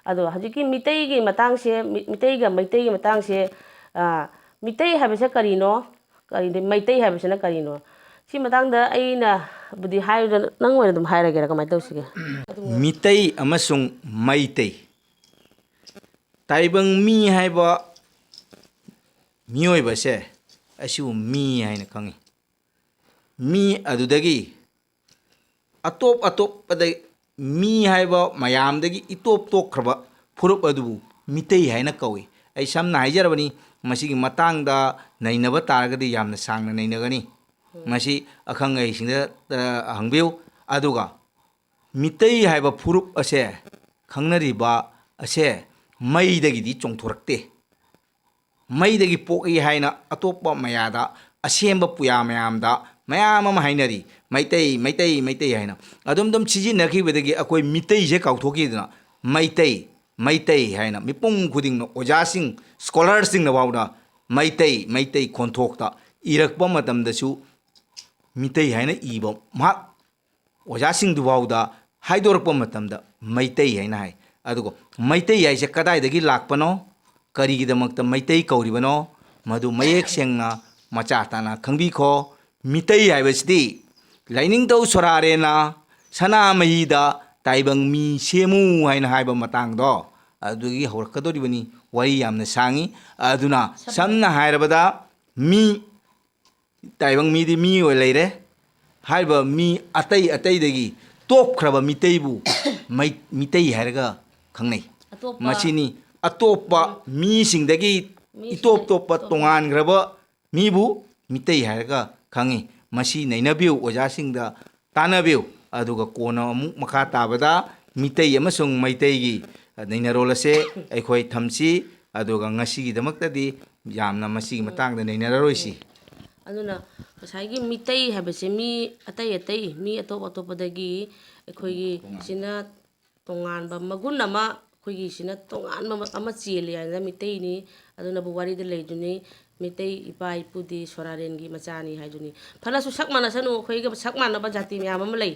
ꯑꯗꯣ ꯍꯧꯖꯤꯛꯀꯤ ꯃꯤꯇꯩꯒꯤ ꯃꯇꯥꯡꯁꯦ, ꯃꯤ-, ꯃꯤꯇꯩꯒ ꯃꯩꯇꯩꯒꯤ ꯃꯇꯥꯡꯁꯦ, ꯑ, ꯃꯤꯇꯩ ꯍꯥꯏꯕꯁꯦ ꯀꯔꯤꯅꯣ? ꯀꯔꯤꯗꯤ ꯃꯩꯇꯩ ꯍꯥꯏꯕꯁꯤꯅ ꯀꯔꯤꯅꯣ? ꯁꯤ ꯃꯇꯥꯡꯗ ꯑꯩꯅꯕꯨꯗꯤ ꯍꯥꯏꯔꯣꯏꯗ, ꯅꯪ ꯑꯣꯏꯅ ꯑꯗꯨꯝ ꯍꯥꯏꯔꯒꯦꯔꯥ? ꯀꯃꯥꯏꯅ ꯇꯧꯁꯤꯒꯦ? ꯃꯤꯇꯩ ꯑꯃꯁꯨꯡ ꯃꯩꯇꯩ꯫ ꯇꯥꯏꯕꯪ ꯃꯤ ꯍꯥꯏꯕ ꯃꯤꯑꯣꯏꯕꯁꯦ ꯑꯁꯤꯕꯨ ꯃꯤ ꯍꯥꯏꯅ ꯈꯪꯉꯤ꯫ ꯃꯤ ꯑꯗꯨꯗꯒꯤ ꯑꯇꯣꯞ ꯑꯇꯣꯞꯄꯗ ꯃꯤ ꯍꯥꯏꯕ ꯃꯌꯥꯝꯗꯒꯤ ꯏꯇꯣꯞ ꯇꯣꯞꯈ꯭ꯔꯕ ꯐꯨꯔꯨꯞ ꯑꯗꯨꯕꯨ ꯃꯤꯇꯩ ꯍꯥꯏꯅ ꯀꯧꯏ꯫ ꯑꯩ ꯁꯝꯅ ꯍꯥꯏꯖꯔꯕꯅꯤ, ꯃꯁꯤꯒꯤ ꯃꯇꯥꯡꯗ ꯅꯩꯅꯕ ꯇꯥꯔꯒꯗꯤ ꯌꯥꯝꯅ ꯁꯥꯡꯅ ꯅꯩꯅꯒꯅꯤ꯫ ꯃꯁꯤ ꯑꯈꯪ ꯑꯍꯩꯁꯤꯡꯗ, ꯑ, ꯍꯪꯕꯤꯌꯨ꯫ ꯑꯗꯨꯒ ꯃꯤꯇꯩ ꯍꯥꯏꯕ ꯐꯨꯔꯨꯞ ꯑꯁꯦ, ꯈꯪꯅꯔꯤꯕ ꯑꯁꯦ, ꯃꯩꯗꯒꯤꯗꯤ ꯆꯣꯡꯊꯣꯔꯛꯇꯦ꯫ ꯃꯩꯗꯒꯤ ꯄꯣꯛꯏ ꯍꯥꯏꯅ ꯑꯇꯣꯞꯄ ꯃꯌꯥꯗ, ꯑꯁꯦꯝꯕ ꯄꯨꯌꯥ ꯃꯌꯥꯝꯗ ꯃꯌꯥꯝ ꯑꯃ ꯍꯥꯏꯅꯔꯤ, "ꯃꯩꯇꯩ, ꯃꯩꯇꯩ, ꯃꯩꯇꯩ" ꯍꯥꯏꯅ꯫ ꯑꯗꯨꯝ ꯑꯗꯨꯝ ꯁꯤꯖꯤꯟꯅꯈꯤꯕꯗꯒꯤ ꯑꯩꯈꯣꯏ ꯃꯤꯇꯩꯁꯦ ꯀꯥꯎꯊꯣꯛꯈꯤꯗꯅ ꯃꯩꯇꯩ, ꯃꯩꯇꯩ ꯍꯥꯏꯅ ꯃꯤꯄꯨꯝ ꯈꯨꯗꯤꯡꯃꯛ, ꯑꯣꯖꯥꯁꯤꯡ, ꯁ꯭ꯀꯣꯂꯔꯁꯤꯡꯅ ꯐꯥꯎꯗ ꯃꯩꯇꯩ, ꯃꯩꯇꯩ ꯈꯣꯟꯊꯣꯛꯇ ꯏꯔꯛꯄ ꯃꯇꯝꯗꯁꯨ ꯃꯤꯇꯩ ꯍꯥꯏꯅ ꯏꯕ ꯃꯍꯥꯛ ꯑꯣꯖꯥꯁꯤꯡꯗꯨꯐꯥꯎꯗ ꯍꯥꯏꯗꯣꯔꯛꯄ ꯃꯇꯝꯗ ꯃꯩꯇꯩ ꯍꯥꯏꯅ ꯍꯥꯏ꯫ ꯑꯗꯨꯒ ꯃꯩꯇꯩ ꯍꯥꯏꯁꯦ ꯀꯗꯥꯏꯗꯒꯤ ꯂꯥꯛꯄꯅꯣ, ꯀꯔꯤꯒꯤꯗꯃꯛꯇ ꯃꯩꯇꯩ ꯀꯧꯔꯤꯕꯅꯣ, ꯃꯗꯨ ꯃꯌꯦꯛ ꯁꯦꯡꯅ ꯃꯆꯥ ꯇꯥꯅ ꯈꯪꯕꯤꯈꯣ꯫ ꯃꯤꯇꯩ ꯍꯥꯏꯕꯁꯤꯗꯤ ꯂꯥꯏꯅꯤꯡꯊꯧ ꯁꯣꯔꯥꯔꯦꯟꯅ ꯁꯅꯥꯃꯍꯤꯗ "ꯇꯥꯏꯕꯪ ꯃꯤ ꯁꯦꯝꯃꯨ" ꯍꯥꯏꯅ ꯍꯥꯏꯕ ꯃꯇꯥꯡꯗꯣ ꯑꯗꯨꯗꯒꯤ ꯍꯧꯔꯛꯀꯗꯧꯔꯤꯕꯅꯤ꯫ ꯋꯥꯔꯤ ꯌꯥꯝꯅ ꯁꯥꯡꯉꯤ꯫ ꯑꯗꯨꯅ ꯁꯝꯅ ꯍꯥꯏꯔꯕꯗ, ꯃꯤ ꯇꯥꯏꯕꯪ ꯃꯤꯗꯤ ꯃꯤ ꯑꯣꯏ ꯂꯩꯔꯦ꯫ ꯍꯥꯏꯔꯤꯕ ꯃꯤ ꯑꯇꯩ ꯑꯇꯩꯗꯒꯤ ꯇꯣꯞꯈ꯭ꯔꯕ ꯃꯤꯇꯩꯕꯨ ꯃꯩ-, ꯃꯤꯇꯩ ꯍꯥꯏꯔꯒ ꯈꯪꯅꯩ꯫ ꯑꯇꯣꯞꯄ ꯃꯁꯤꯅꯤ꯫ ꯑꯇꯣꯞꯄ ꯃꯤꯁꯤꯡꯗꯒꯤ ꯃꯤꯁꯤꯡꯗꯒꯤ ꯏꯇꯣꯞ ꯇꯣꯞꯄ ꯇꯣꯞꯄ ꯇꯣꯉꯥꯟꯈ꯭ꯔꯕ ꯃꯤꯕꯨ ꯃꯤꯇꯩ ꯍꯥꯏꯔꯒ ꯈꯪꯉꯤ꯫ ꯃꯁꯤ ꯅꯩꯅꯕꯤꯌꯨ ꯑꯣꯖꯥꯁꯤꯡꯗ꯫ ꯇꯥꯟꯅꯕꯤꯌꯨ꯫ ꯑꯗꯨꯒ ꯀꯣꯟꯅ ꯑꯃꯨꯛ ꯃꯈꯥ ꯇꯥꯕꯗ ꯃꯤꯇꯩ ꯑꯃꯁꯨꯡ ꯃꯩꯇꯩꯒꯤ ꯅꯩꯅꯔꯣꯜ ꯑꯁꯦ ꯑꯩꯈꯣꯏ ꯊꯝꯁꯤ꯫ ꯑꯗꯨꯒ ꯉꯁꯤꯒꯤꯗꯃꯛꯇꯗꯤ ꯌꯥꯝꯅ ꯃꯁꯤꯒꯤ ꯃꯇꯥꯡꯗ ꯅꯩꯅꯔꯔꯣꯏꯁꯤ꯫ ꯑꯗꯨꯅ ꯉꯁꯥꯏꯒꯤ ꯃꯤꯇꯩ ꯍꯥꯏꯕꯁꯦ ꯃꯤ ꯑꯇꯩ ꯑꯇꯩ, ꯃꯤ ꯑꯇꯣꯞ ꯑꯇꯣꯞꯄꯗꯒꯤ ꯑꯩꯈꯣꯏꯒꯤ ꯁꯤꯅ ꯇꯣꯉꯥꯟꯕ ꯃꯒꯨꯟ ꯑꯃ, ꯑꯩꯈꯣꯏꯒꯤ ꯁꯤꯅ ꯇꯣꯉꯥꯟꯕ ꯑꯃ ꯆꯦꯜꯂꯤ ꯍꯥꯏꯅ ꯃꯤꯇꯩꯅꯤ꯫ ꯑꯗꯨꯅꯕꯨ ꯋꯥꯔꯤꯗ ꯂꯩꯗꯨꯅꯤ, "ꯃꯤꯇꯩ ꯏꯄꯥ ꯏꯄꯨꯗꯤ ꯁꯣꯔꯥꯔꯦꯟꯒꯤ ꯃꯆꯥꯅꯤ" ꯍꯥꯏꯗꯨꯅꯤ꯫ ꯐꯅꯁꯨ ꯁꯛ ꯃꯥꯟꯅꯁꯅꯨ, ꯑꯩꯈꯣꯏꯒ ꯁꯛ ꯃꯥꯟꯅꯕ ꯖꯥꯇꯤ ꯃꯌꯥꯝ ꯑꯃ ꯂꯩ꯫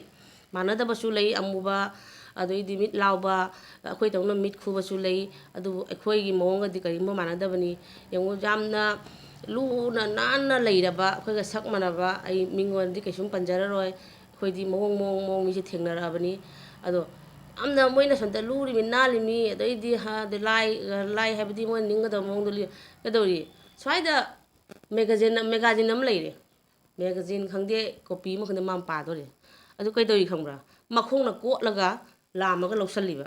ꯃꯥꯟꯅꯗꯕꯁꯨ ꯂꯩ, ꯑꯃꯨꯕ, ꯑꯗꯩꯗꯤ ꯃꯤꯠ ꯂꯥꯎꯕ, ꯑꯩꯈꯣꯏꯗꯧꯅ ꯃꯤꯠ ꯈꯨꯕꯁꯨ ꯂꯩ꯫ ꯑꯗꯨꯕꯨ ꯑꯩꯈꯣꯏꯒꯤ ꯃꯑꯣꯡꯒꯗꯤ ꯀꯔꯤꯒꯨꯝꯕ ꯃꯥꯟꯅꯗꯕꯅꯤ꯫ ꯌꯦꯡꯉꯨ, ꯌꯥꯝꯅ ꯂꯨꯅ ꯅꯥꯟꯅ ꯂꯩꯔꯕ, ꯑꯩꯈꯣꯏꯒ ꯁꯛ ꯃꯥꯟꯅꯕ, ꯑꯩ ꯃꯤꯉꯣꯟꯗꯗꯤ ꯀꯩꯁꯨꯝ ꯄꯟꯖꯔꯔꯣꯏ꯫ ꯑꯩꯈꯣꯏꯗꯤ ꯃꯑꯣꯡ, ꯃꯑꯣꯡ, ꯃꯑꯣꯡ ꯃꯤꯁꯦ ꯊꯦꯡꯅꯔꯛꯑꯕꯅꯤ꯫ ꯑꯗꯣ ꯌꯥꯝꯅ ꯃꯣꯏꯅ ꯁꯣꯝꯗ ꯂꯨꯔꯤꯃꯤ, ꯅꯥꯜꯂꯤꯃꯤ, ꯑꯗꯩꯗꯤ ꯍ-, ꯑꯗꯩ ꯂꯥꯏ, ꯂꯥꯏ ꯍꯥꯏꯕꯗꯤ ꯃꯣꯏꯅ ꯅꯤꯡꯒꯗꯕ ꯃꯑꯣꯡꯗ ꯂꯤ-, ꯀꯩꯗꯧꯔꯤ? ꯁ꯭ꯋꯥꯏꯗ ꯃꯦꯒꯥꯖꯤꯟ, ꯃꯦꯒꯥꯖꯤꯟ ꯑꯃ ꯂꯩꯔꯦ꯫ ꯃꯦꯒꯥꯖꯤꯟ ꯈꯪꯗꯦ, ꯀꯣꯄꯤ ꯑꯃ ꯈꯪꯗꯦ, ꯃꯥꯅ ꯄꯥꯗꯣꯔꯦ꯫ ꯑꯗꯨ ꯀꯩꯗꯧꯔꯤ ꯈꯪꯕ꯭ꯔꯥ? ꯃꯈꯣꯡꯅ ꯀꯣꯠꯂꯒ ꯂꯥꯝꯃꯒ ꯂꯧꯁꯜꯂꯤꯕ꯫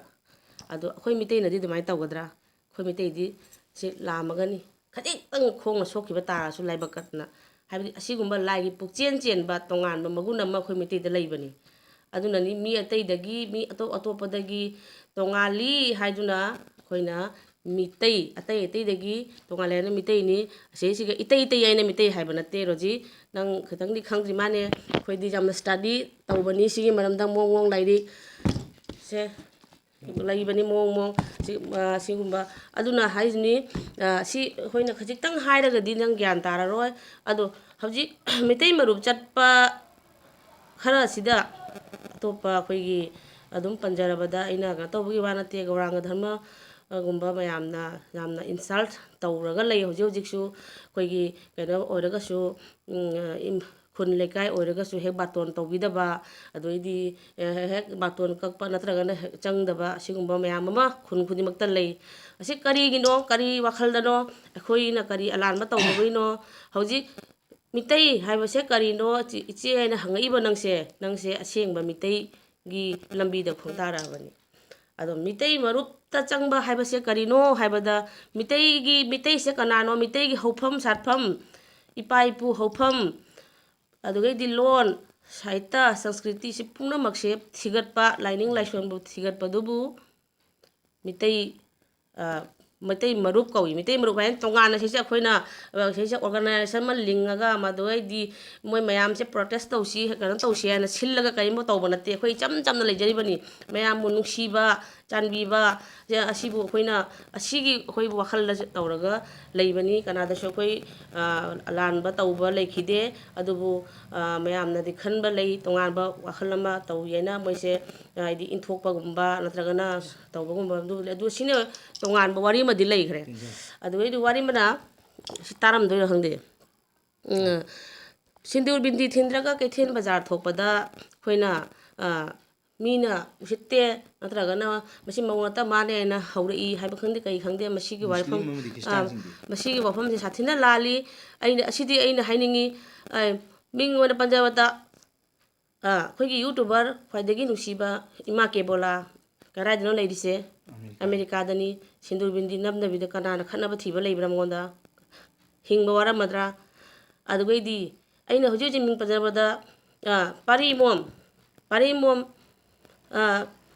ꯑꯗꯣ ꯑꯩꯈꯣꯏ ꯃꯤꯇꯩꯅꯗꯤ ꯑꯗꯨꯃꯥꯏꯅ ꯇꯧꯒꯗ꯭ꯔꯥ? ꯑꯩꯈꯣꯏ ꯃꯤꯇꯩꯗꯤ ꯁꯤ ꯂꯥꯝꯃꯒꯅꯤ, ꯈꯖꯤꯛꯇꯪ ꯈꯣꯡꯅ ꯁꯣꯛꯈꯤꯕ ꯇꯥꯔꯁꯨ ꯂꯥꯏꯕꯛ ꯀꯠꯇꯅ, ꯍꯥꯏꯕꯗꯤ ꯑꯁꯤꯒꯨꯝꯕ ꯂꯥꯏꯒꯤ ꯄꯨꯛꯆꯦꯟ ꯆꯦꯟꯕ ꯇꯣꯉꯥꯟꯕ ꯃꯒꯨꯟ ꯑꯃ ꯑꯩꯈꯣꯏ ꯃꯤꯇꯩꯗ ꯂꯩꯕꯅꯤ꯫ ꯑꯗꯨꯅꯅꯤ ꯃꯤ ꯑꯇꯩꯗꯒꯤ, ꯃꯤ ꯑꯇꯣꯞ ꯑꯇꯣꯞꯄꯗꯒꯤ ꯇꯣꯉꯥꯜꯂꯤ ꯍꯥꯏꯗꯨꯅ ꯑꯩꯈꯣꯏꯅ ꯃꯤꯇꯩ, ꯑꯇꯩ ꯑꯇꯩꯗꯒꯤ ꯇꯣꯉꯥꯜꯂꯦ ꯍꯥꯏꯅ ꯃꯤꯇꯩꯅꯤ, ꯑꯁꯤꯁꯤꯒ ꯏꯇꯩ ꯏꯇꯩ ꯍꯥꯏꯅ ꯃꯤꯇꯩ ꯍꯥꯏꯕ ꯅꯠꯇꯦ꯫ ꯔꯣꯖꯤ, ꯅꯪ ꯈꯤꯇꯪꯗꯤ ꯈꯪꯗ꯭ꯔꯤ ꯃꯥꯅꯦ꯫ ꯑꯩꯈꯣꯏꯗꯤ ꯌꯥꯝꯅ study ꯇꯧꯕꯅꯤ ꯁꯤꯒꯤ ꯃꯔꯝꯗ, ꯃꯑꯣꯡ ꯃꯑꯣꯡ ꯂꯥꯏꯔꯤꯛ ꯁꯦ ꯂꯩꯕꯅꯤ, ꯃꯑꯣꯡ ꯃꯑꯣꯡ ꯁꯤ-, ꯑ, ꯁꯤꯒꯨꯝꯕ꯫ ꯑꯗꯨꯅ ꯍꯥꯏꯁꯤꯅꯤ, ꯑ, ꯁꯤ ꯑꯩꯈꯣꯏꯅ ꯈꯖꯤꯛꯇꯪ ꯍꯥꯏꯔꯒꯗꯤ ꯅꯪ ꯒ꯭ꯌꯥꯟ ꯇꯥꯔꯔꯣꯏ꯫ ꯑꯗꯣ ꯍꯧꯖꯤꯛ ꯃꯤꯇꯩ ꯃꯔꯨꯞ ꯆꯠꯄ ꯈꯔ ꯑꯁꯤꯗ ꯑꯇꯣꯞꯄ ꯑꯩꯈꯣꯏꯒꯤ ꯑꯗꯨꯝ ꯄꯟꯖꯔꯕꯗ ꯑꯩꯅ ꯀꯩꯅꯣ ꯇꯧꯕꯒꯤ ꯋꯥ ꯅꯠꯇꯦ, ꯒꯧꯔꯥꯡꯒ ꯙꯔꯃ, ꯑ, ꯒꯨꯝꯕ ꯃꯌꯥꯝꯅ ꯌꯥꯝꯅ insult ꯇꯧꯔꯒ ꯂꯩ ꯍꯧꯖꯤꯛ ꯍꯧꯖꯤꯛꯁꯨ꯫ ꯑꯩꯈꯣꯏꯒꯤ ꯀꯩꯅꯣ ꯑꯣꯏꯔꯒꯁꯨ, ꯎꯝ, ꯏꯝ-, ꯈꯨꯟ ꯂꯩꯀꯥꯏ ꯑꯣꯏꯔꯒꯁꯨ ꯍꯦꯛ ꯕꯥꯇꯣꯟ ꯇꯧꯕꯤꯗꯕ, ꯑꯗꯩꯗꯤ, ꯑꯦ, ꯍꯦꯛ ꯕꯥꯇꯣꯟ ꯀꯛꯄ ꯅꯠꯇ꯭ꯔꯒꯅ ꯍꯦꯛ ꯆꯪꯗꯕ, ꯑꯁꯤꯒꯨꯝꯕ ꯃꯌꯥꯝ ꯑꯃ ꯈꯨꯟ ꯈꯨꯗꯤꯡꯃꯛꯇ ꯂꯩ꯫ ꯑꯁꯤ ꯀꯔꯤꯒꯤꯅꯣ? ꯀꯔꯤ ꯋꯥꯈꯜꯗꯅꯣ? ꯑꯩꯈꯣꯏꯅ ꯀꯔꯤ ꯑꯂꯥꯟꯕ ꯇꯧꯔꯨꯕꯩꯅꯣ? ꯍꯧꯖꯤꯛ ꯃꯤꯇꯩ ꯍꯥꯏꯕꯁꯦ ꯀꯔꯤꯅꯣ? ꯏꯆꯦ, ꯏꯆꯦ ꯍꯥꯏꯅ ꯍꯪꯉꯛꯏꯕ ꯅꯪꯁꯦ, ꯅꯪꯁꯦ ꯑꯁꯦꯡꯕ ꯃꯤꯇꯩꯒꯤ ꯂꯝꯕꯤꯗ ꯈꯣꯡꯗꯥꯔꯛꯑꯕꯅꯤ꯫ ꯑꯗꯣ ꯃꯤꯇꯩ ꯃꯔꯨꯞꯇ ꯆꯪꯕ ꯍꯥꯏꯕꯁꯦ ꯀꯔꯤꯅꯣ ꯍꯥꯏꯕꯗ, ꯃꯤꯇꯩꯒꯤ, ꯃꯤꯇꯩꯁꯦ ꯀꯅꯥꯅꯣ? ꯃꯤꯇꯩꯒꯤ ꯍꯧꯐꯝ ꯁꯥꯠꯐꯝ, ꯏꯄꯥ ꯏꯄꯨ ꯍꯧꯐꯝ, ꯑꯗꯨꯗꯒꯤꯗꯤ ꯂꯣꯟ, ꯁꯥꯍꯤꯇ꯭ꯌ, ꯁꯪꯁꯀ꯭ꯔꯤꯇꯤꯁꯤ ꯄꯨꯝꯅꯃꯛꯁꯦ ꯊꯤꯒꯠꯄ, ꯂꯥꯏꯅꯤꯡ ꯂꯥꯏꯁꯣꯟꯕꯨ ꯊꯤꯒꯠꯄꯗꯨꯕꯨ ꯃꯤꯇꯩ, ꯑ, ꯃꯩꯇꯩ ꯃꯔꯨꯞ ꯀꯧꯏ꯫ ꯃꯩꯇꯩ ꯃꯔꯨꯞ ꯍꯥꯏꯅ ꯇꯣꯉꯥꯟꯅ ꯁꯤꯁꯦ ꯑꯩꯈꯣꯏꯅ, ꯑ, ꯁꯤꯁꯦ organization ꯑꯃ ꯂꯤꯡꯉꯒ ꯃꯗꯨꯗꯩꯗꯤ ꯃꯣꯏ ꯃꯌꯥꯝꯁꯦ protest ꯇꯧꯁꯤ, ꯀꯩꯅꯣ ꯇꯧꯁꯤ ꯍꯥꯏꯅ ꯁꯤꯜꯂꯒ ꯀꯔꯤꯝꯐꯥꯎ ꯇꯧꯕ ꯅꯠꯇꯦ꯫ ꯑꯩꯈꯣꯏ ꯏꯆꯝ ꯆꯝꯅ ꯂꯩꯖꯔꯤꯕꯅꯤ꯫ ꯃꯌꯥꯝꯕꯨ ꯅꯨꯡꯁꯤꯕ, ꯆꯥꯟꯕꯤꯕ, ꯁꯦ ꯑꯁꯤꯕꯨ ꯑꯩꯈꯣꯏꯅ, ꯑꯁꯤꯒꯤ ꯑꯩꯈꯣꯏꯕꯨ ꯋꯥꯈꯜꯗ ꯇꯧꯔꯒ ꯂꯩꯕꯅꯤ꯫ ꯀꯅꯥꯗꯁꯨ ꯑꯩꯈꯣꯏ, ꯑ, ꯑꯂꯥꯟꯕ ꯇꯧꯕ ꯂꯩꯈꯤꯗꯦ꯫ ꯑꯗꯨꯕꯨ, ꯑ, ꯃꯌꯥꯝꯅꯗꯤ ꯈꯟꯕ ꯂꯩ, ꯇꯣꯉꯥꯟꯕ ꯋꯥꯈꯜ ꯑꯃ ꯇꯧꯏ ꯍꯥꯏꯅ ꯃꯣꯏꯁꯦ, ꯍꯥꯏꯗꯤ ꯏꯟꯊꯣꯛꯄꯒꯨꯝꯕ ꯅꯠꯇ꯭ꯔꯒꯅ ꯇꯧꯕꯒꯨꯝꯕ ꯑꯗꯨ, ꯑꯗꯨ ꯁꯤꯅ ꯇꯣꯉꯥꯟꯕ ꯋꯥꯔꯤ ꯑꯃꯗꯤ ꯂꯩꯈ꯭ꯔꯦ꯫ ꯑꯗꯨꯗꯩꯗꯤ ꯋꯥꯔꯤ ꯑꯃꯅ ꯁꯤ ꯇꯥꯔꯝꯗꯣꯏꯔꯣ ꯈꯪꯗꯦ꯫ ꯎꯝ, ꯁꯤꯟꯗꯨꯔ ꯕꯤꯟꯗꯤ ꯊꯤꯟꯗ꯭ꯔꯒ ꯀꯩꯊꯦꯜ ꯕꯖꯥꯔ ꯊꯣꯛꯄꯗ ꯑꯩꯈꯣꯏꯅ, ꯑ, ꯃꯤꯅ ꯎꯁꯤꯠꯇꯦ ꯅꯠꯇ꯭ꯔꯒꯅ ꯃꯁꯤ ꯃꯧ ꯅꯠꯇ ꯃꯥꯜꯂꯦ ꯍꯥꯏꯅ ꯍꯧꯔꯛꯏ ꯍꯥꯏꯕ ꯈꯪꯗꯦ, ꯀꯔꯤ ꯈꯪꯗꯦ, ꯃꯁꯤꯒꯤ ꯋꯥꯐꯝ, ꯃꯨꯁꯂꯤꯝ ꯑꯃꯗꯤ ꯑ, ꯈ꯭ꯔꯤꯁꯇꯥꯟꯁꯤꯡꯗꯤ꯫ ꯃꯁꯤꯒꯤ ꯋꯥꯐꯝꯁꯦ ꯁꯥꯊꯤꯅ ꯂꯥꯜꯂꯤ꯫ ꯑꯩꯅ, ꯑꯁꯤꯗꯤ ꯑꯩꯅ ꯍꯥꯏꯅꯤꯡꯉꯤ, ꯑ, ꯃꯤꯡ ꯑꯣꯏꯅ ꯄꯟꯖꯕꯗ, ꯑ, ꯑꯩꯈꯣꯏꯒꯤ YouTuber ꯈ꯭ꯋꯥꯏꯗꯒꯤ ꯅꯨꯡꯁꯤꯕ ꯏꯃꯥ ꯀꯦꯕꯣꯂꯥ ꯀꯗꯥꯏꯗꯅꯣ ꯂꯩꯔꯤꯁꯦ? ꯑꯃꯦꯔꯤꯀꯥ꯫ ꯑꯃꯦꯔꯤꯀꯥꯗꯅꯤ꯫ ꯁꯤꯟꯗꯨꯔ ꯕꯤꯟꯗꯤ ꯅꯝꯗꯕꯤꯗ ꯀꯅꯥꯅ ꯈꯠꯅꯕ ꯊꯤꯕ ꯂꯩꯕ꯭ꯔꯥ ꯃꯉꯣꯟꯗ? ꯍꯤꯡꯕ ꯋꯥꯔꯝꯃꯗ꯭ꯔꯥ? ꯑꯗꯨꯒꯩꯗꯤ ꯑꯩꯅ ꯍꯧꯖꯤꯛ ꯍꯧꯖꯤꯛ ꯃꯤꯡ ꯄꯟꯖꯕꯗ, ꯑ, ꯄꯥꯔꯤ ꯏꯃꯣꯝ, ꯄꯥꯔꯩꯃꯣꯝ, ꯑ,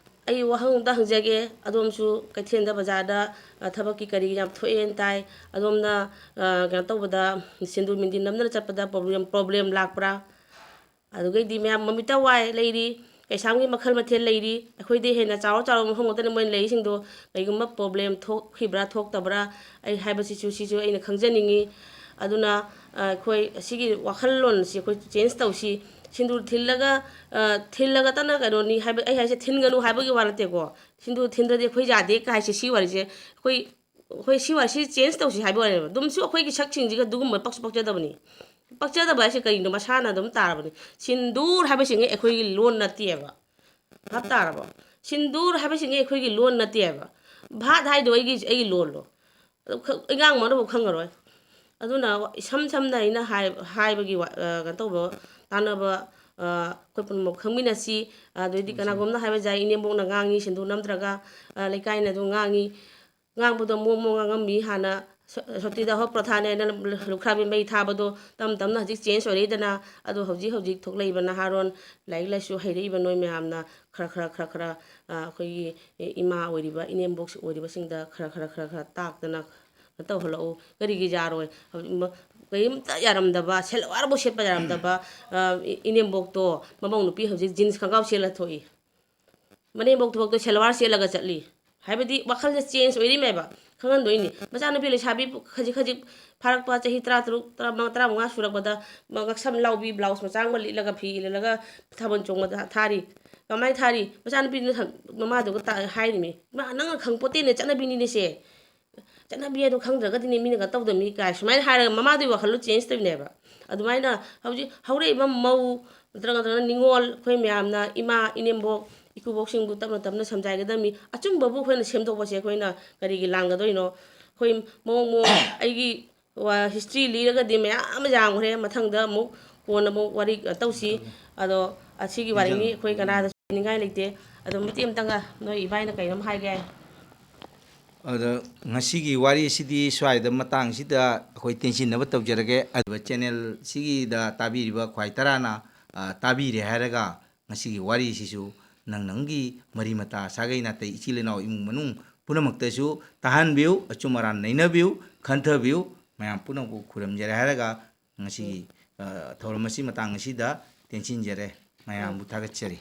ꯑꯩ ꯋꯥꯍꯪ ꯑꯝꯇ ꯍꯪꯖꯒꯦ꯫ ꯑꯗꯣꯝꯁꯨ ꯀꯩꯊꯦꯜꯗ, ꯕꯖꯥꯔꯗ, ꯑ, ꯊꯕꯛꯀꯤ ꯀꯔꯤꯒꯤ ꯌꯥꯝ ꯊꯣꯛꯑꯦꯅ ꯇꯥꯏ꯫ ꯑꯗꯣꯝꯅ, ꯑ, ꯀꯩꯅꯣ ꯇꯧꯕꯗ, ꯁꯤꯟꯗꯨꯔ ꯃꯤꯟꯗꯤꯔ ꯅꯝꯗꯅ ꯆꯠꯄꯗ problem, problem ꯂꯥꯛꯄ꯭ꯔꯥ? ꯑꯗꯨꯒꯩꯗꯤ ꯃꯌꯥꯝ ꯃꯃꯤꯠꯇ ꯋꯥꯏ ꯂꯩꯔꯤ, ꯀꯩꯁꯥꯝꯒꯤ ꯃꯈꯜ ꯃꯊꯦꯜ ꯂꯩꯔꯤ꯫ ꯑꯩꯈꯣꯏꯗꯩ ꯍꯦꯟꯅ ꯆꯥꯎꯔ ꯆꯥꯎꯔꯕ ꯃꯐꯝ ꯉꯥꯛꯇꯅꯤ ꯃꯣꯏꯅ ꯂꯩꯔꯤꯁꯤꯡꯗꯣ꯫ ꯀꯩꯒꯨꯝꯕ problem ꯊꯣꯛꯈꯤꯕ꯭ꯔꯥ ꯊꯣꯛꯇꯕ꯭ꯔꯥ, ꯑꯩ ꯍꯥꯏꯕꯁꯤꯁꯨ, ꯁꯤꯁꯨ ꯑꯩꯅ ꯈꯪꯖꯅꯤꯡꯉꯤ꯫ ꯑꯗꯨꯅ, ꯑ, ꯑꯩꯈꯣꯏ ꯑꯁꯤꯒꯤ ꯋꯥꯈꯜꯂꯣꯟꯁꯤ ꯑꯩꯈꯣꯏ change ꯇꯧꯁꯤ꯫ ꯁꯤꯟꯗꯨꯔ ꯊꯤꯜꯂꯒ, ꯑ, ꯊꯤꯜꯂꯒꯇꯅ ꯀꯩꯅꯣꯅꯤ ꯍꯥꯏꯕ, ꯑꯩ ꯍꯥꯏꯁꯦ ꯊꯤꯟꯒꯅꯨ ꯍꯥꯏꯕꯒꯤ ꯋꯥ ꯅꯠꯇꯦꯀꯣ꯫ ꯁꯤꯟꯗꯨꯔ ꯊꯤꯟꯗ꯭ꯔꯗꯤ ꯑꯩꯈꯣꯏ ꯌꯥꯗꯦ ꯀꯥꯏꯁꯦ, ꯁꯤ ꯋꯥꯔꯤꯁꯦ ꯑꯩꯈꯣꯏ, ꯑꯩꯈꯣꯏ ꯁꯤ ꯋꯥꯔꯤꯁꯤ change ꯇꯧꯁꯤ ꯍꯥꯏꯕ ꯋꯥꯅꯦꯕ꯫ ꯑꯗꯨꯝꯁꯨ ꯑꯩꯈꯣꯏꯒꯤ ꯁꯛꯁꯤꯡꯁꯤꯒ ꯑꯗꯨꯒꯨꯝꯕ ꯄꯛꯁꯨ ꯄꯛꯆꯗꯕꯅꯤ꯫ ꯄꯛꯆꯗꯕ ꯍꯥꯏꯁꯦ ꯀꯔꯤꯅꯣ? ꯃꯁꯥꯅ ꯑꯗꯨꯝ ꯇꯥꯔꯕꯅꯤ꯫ ꯁꯤꯟꯗꯨꯔ ꯍꯥꯏꯕꯁꯤꯡꯁꯦ ꯑꯩꯈꯣꯏꯒꯤ ꯂꯣꯟ ꯅꯠꯇꯦꯕ꯫ ꯚꯥꯞ ꯇꯥꯔꯕꯣ? ꯁꯤꯟꯗꯨꯔ ꯍꯥꯏꯕꯁꯤꯡꯁꯦ ꯑꯩꯈꯣꯏꯒꯤ ꯂꯣꯟ ꯅꯠꯇꯦꯕ꯫ ꯚꯥꯠ ꯍꯥꯏꯗꯣ ꯑꯩꯒꯤ, ꯑꯩꯒꯤ ꯂꯣꯟꯂꯣ? ꯑꯗꯨ ꯈ-, ꯏꯉꯥꯡ ꯃꯔꯨꯕꯨ ꯈꯪꯉꯔꯣꯏ꯫ ꯑꯗꯨꯅ ꯏꯁꯝ ꯁꯝꯅ ꯑꯩꯅ ꯍꯥꯏ-, ꯍꯥꯏꯕꯒꯤ ꯋꯥ-, ꯑ, ꯀꯩꯅꯣ ꯇꯧꯕ, ꯇꯥꯟꯅꯕ, ꯑ, ꯑꯩꯈꯣꯏ ꯄꯨꯝꯅꯃꯛ ꯈꯪꯃꯤꯟꯅꯁꯤ꯫ ꯑꯗꯨꯏꯗꯤ ꯎꯝ, ꯀꯅꯥꯒꯨꯝꯅ ꯍꯥꯏꯕ ꯌꯥꯏ, ꯏꯅꯦꯝꯕꯣꯛꯅ ꯉꯥꯡꯉꯤ, ꯁꯤꯟꯗꯨꯔ ꯅꯝꯗ꯭ꯔꯒ, ꯑ, ꯂꯩꯀꯥꯏꯅ ꯑꯗꯨꯝ ꯉꯥꯡꯉꯤ꯫ ꯉꯥꯡꯕꯗꯣ ꯃꯑꯣꯡ ꯃꯑꯣꯡ ꯉꯥꯡꯉꯝꯃꯤ꯫ ꯍꯥꯟꯅ ꯁ-, ꯁꯣꯇꯤꯗꯥꯍꯣ ꯄ꯭ꯔꯊꯥꯅꯦꯅ ꯂꯨꯈ꯭ꯔꯥꯕꯤ ꯃꯩ ꯊꯥꯕꯗꯣ ꯇꯞ ꯇꯞꯅ ꯍꯧꯖꯤꯛ change ꯑꯣꯏꯔꯛꯏꯗꯅ꯫ ꯑꯗꯣ ꯍꯧꯖꯤꯛ ꯍꯧꯖꯤꯛ ꯊꯣꯛꯂꯛꯏꯕ ꯅꯍꯥꯔꯣꯟ, ꯂꯥꯏꯔꯤꯛ ꯂꯥꯏꯁꯨ ꯍꯩꯔꯛꯏꯕ ꯅꯣꯏ ꯃꯌꯥꯝꯅ ꯈꯔ ꯈꯔ, ꯈꯔ ꯈꯔ, ꯑ, ꯑꯩꯈꯣꯏꯒꯤ ꯏꯃꯥ ꯑꯣꯏꯔꯤꯕ, ꯏꯅꯦꯝꯕꯣꯛ ꯑꯣꯏꯔꯤꯕꯁꯤꯡꯗ ꯈꯔ ꯈꯔ, ꯈꯔ ꯈꯔ ꯇꯥꯛꯇꯅ ꯀꯩꯅꯣ ꯇꯧꯍꯜꯂꯛꯎ꯫ ꯀꯔꯤꯒꯤ ꯌꯥꯔꯣꯏ? ꯍꯧꯖꯤꯛ ꯃ-, ꯀꯔꯤꯝꯇ ꯌꯥꯔꯝꯗꯕ, ꯁꯦꯜꯋꯥꯔꯕꯨ ꯁꯦꯠꯄ ꯌꯥꯔꯝꯗꯕ, ꯑ, ꯏ-, ꯏꯅꯦꯝꯕꯣꯛꯇꯣ, ꯃꯃꯧ ꯅꯨꯄꯤ ꯍꯧꯖꯤꯛ jeans ꯈꯣꯡꯒ꯭ꯔꯥꯎ ꯁꯦꯠꯂ ꯊꯣꯛꯏ꯫ ꯃꯅꯦꯝꯕꯣꯛ ꯊꯕꯛꯇꯣ ꯁꯦꯜꯋꯥꯔ ꯁꯦꯠꯂꯒ ꯆꯠꯂꯤ꯫ ꯍꯥꯏꯕꯗꯤ ꯋꯥꯈꯜꯁꯦ change ꯑꯣꯏꯔꯤꯃꯦꯕ꯫ ꯈꯪꯍꯟꯗꯣꯏꯅꯤ꯫ ꯃꯆꯥꯅꯨꯄꯤ ꯂꯩꯁꯥꯕꯤ ꯈꯖꯤꯛ ꯈꯖꯤꯛ ꯐꯥꯔꯛꯄ, ꯆꯍꯤ ꯇꯔꯥꯇꯔꯨꯛ, ꯇꯔꯥꯃꯉꯥ, ꯇꯔꯥꯃꯉꯥ ꯁꯨꯔꯛꯄꯗ ꯃ-, ꯉꯛꯁꯝ ꯂꯥꯎꯕꯤ blouse ꯃꯆꯥꯡꯕ ꯂꯤꯠꯂꯒ, ꯐꯤ ꯏꯜꯂꯒ ꯊꯥꯕꯜ ꯆꯣꯡꯕꯗ ꯊꯥꯔꯤ꯫ ꯀꯃꯥꯏꯅ ꯊꯥꯔꯤ? ꯃꯆꯥꯅꯨꯄꯤꯗꯨꯅ ꯊ-, ꯃꯃꯥꯗꯨꯒ ꯇ-, ꯍꯥꯏꯔꯤꯃꯤ, "ꯏꯃꯥ, ꯅꯪꯅ ꯈꯪꯄꯣꯠꯇꯦꯅꯦ, ꯆꯠꯅꯕꯤꯅꯤꯅꯦ ꯁꯦ꯫ ꯆꯠꯅꯕꯤ ꯍꯥꯏꯗꯣ ꯈꯪꯗ꯭ꯔꯒꯗꯤꯅꯦ ꯃꯤꯅ ꯀꯩꯅꯣ ꯇꯧꯗꯕꯅꯤ" ꯀꯥꯏ ꯁꯨꯃꯥꯏꯅ ꯍꯥꯏꯔꯒ ꯃꯃꯥꯗꯨꯒꯤ ꯋꯥꯈꯜꯂꯣꯟ change ꯇꯧꯔꯤꯅꯦꯕ꯫ ꯑꯗꯨꯃꯥꯏꯅ ꯍꯧꯖꯤꯛ ꯍꯧꯔꯛꯏꯕ ꯃꯧ ꯅꯠꯇ꯭ꯔꯒ, ꯅꯠꯇ꯭ꯔꯒꯅ ꯅꯤꯉꯣꯜ ꯑꯩꯈꯣꯏ ꯃꯌꯥꯝꯅ ꯏꯃꯥ, ꯏꯅꯦꯝꯕꯣꯛ, ꯏꯀꯨꯕꯣꯛꯁꯤꯡꯕꯨ ꯇꯞꯅ ꯇꯞꯅ ꯁꯝꯖꯥꯏꯒꯗꯕꯅꯤ꯫ ꯑꯆꯨꯝꯕꯕꯨ ꯑꯩꯈꯣꯏꯅ ꯁꯦꯝꯗꯣꯛꯄꯁꯦ ꯑꯩꯈꯣꯏꯅ ꯀꯔꯤꯒꯤ ꯂꯥꯟꯒꯗꯣꯏꯅꯣ? ꯑꯩꯈꯣꯏ ꯃꯑꯣꯡ ꯃꯑꯣꯡ ꯑꯩꯒꯤ ꯋꯥ-, history ꯂꯤꯔꯒꯗꯤ ꯃꯌꯥꯝ ꯑꯃ ꯌꯥꯝꯈ꯭ꯔꯦ꯫ ꯃꯊꯪꯗ ꯑꯃꯨꯛ ꯀꯣꯟꯅ ꯑꯃꯨꯛ ꯋꯥꯔꯤ ꯇꯧꯁꯤ꯫ ꯑꯗꯣ ꯑꯁꯤꯒꯤ ꯋꯥꯔꯤꯅꯤ, ꯑꯩꯈꯣꯏ ꯀꯅꯥꯗꯁꯨ ꯍꯥꯏꯅꯤꯡꯉꯥꯏ ꯂꯩꯇꯦ꯫ ꯑꯗꯣ ꯃꯇꯦꯛ ꯑꯃꯇꯪꯒ ꯅꯣꯏ ꯏꯕꯥꯏꯅ ꯀꯩꯅꯣꯝ ꯍꯥꯏꯒꯦ ꯍꯥꯏ꯫ ꯑꯗꯣ ꯉꯁꯤꯒꯤ ꯋꯥꯔꯤꯁꯤꯗꯤ ꯁ꯭ꯋꯥꯏꯗ ꯃꯇꯥꯡꯁꯤꯗ ꯑꯩꯈꯣꯏ ꯇꯦꯟꯁꯤꯟꯅꯕ ꯇꯧꯖꯔꯒꯦ꯫ ꯑꯗꯨꯒ channel ꯁꯤꯒꯤꯗ ꯇꯥꯕꯤꯔꯤꯕ ꯈ꯭ꯋꯥꯏ ꯇꯔꯥꯅ, ꯑ, ꯇꯥꯕꯤꯔꯦ ꯍꯥꯏꯔꯒ ꯉꯁꯤꯒꯤ ꯋꯥꯔꯤꯁꯤꯁꯨ ꯅꯪ ꯅꯪꯒꯤ ꯃꯔꯤ ꯃꯇꯥ, ꯁꯥꯒꯩ ꯅꯥꯇꯩ, ꯏꯆꯤꯜ ꯏꯅꯥꯎ, ꯏꯃꯨꯡ ꯃꯅꯨꯡ ꯄꯨꯝꯅꯃꯛꯇꯁꯨ ꯇꯥꯍꯟꯕꯤꯌꯨ, ꯑꯆꯨꯝ ꯑꯔꯥꯟ ꯅꯩꯅꯕꯤꯌꯨ, ꯈꯟꯊꯕꯤꯌꯨ꯫ ꯃꯌꯥꯝ ꯄꯨꯝꯅꯃꯛꯄꯨ ꯈꯨꯔꯨꯝꯖꯔꯦ ꯍꯥꯏꯔꯒ ꯉꯁꯤꯒꯤ, ꯑ, ꯊꯧꯔꯝ ꯑꯁꯤ ꯃꯇꯥꯡ ꯑꯁꯤꯗ ꯇꯦꯟꯁꯤꯟꯖꯔꯦ꯫ ꯃꯌꯥꯝꯕꯨ ꯊꯥꯒꯠꯆꯔꯤ꯫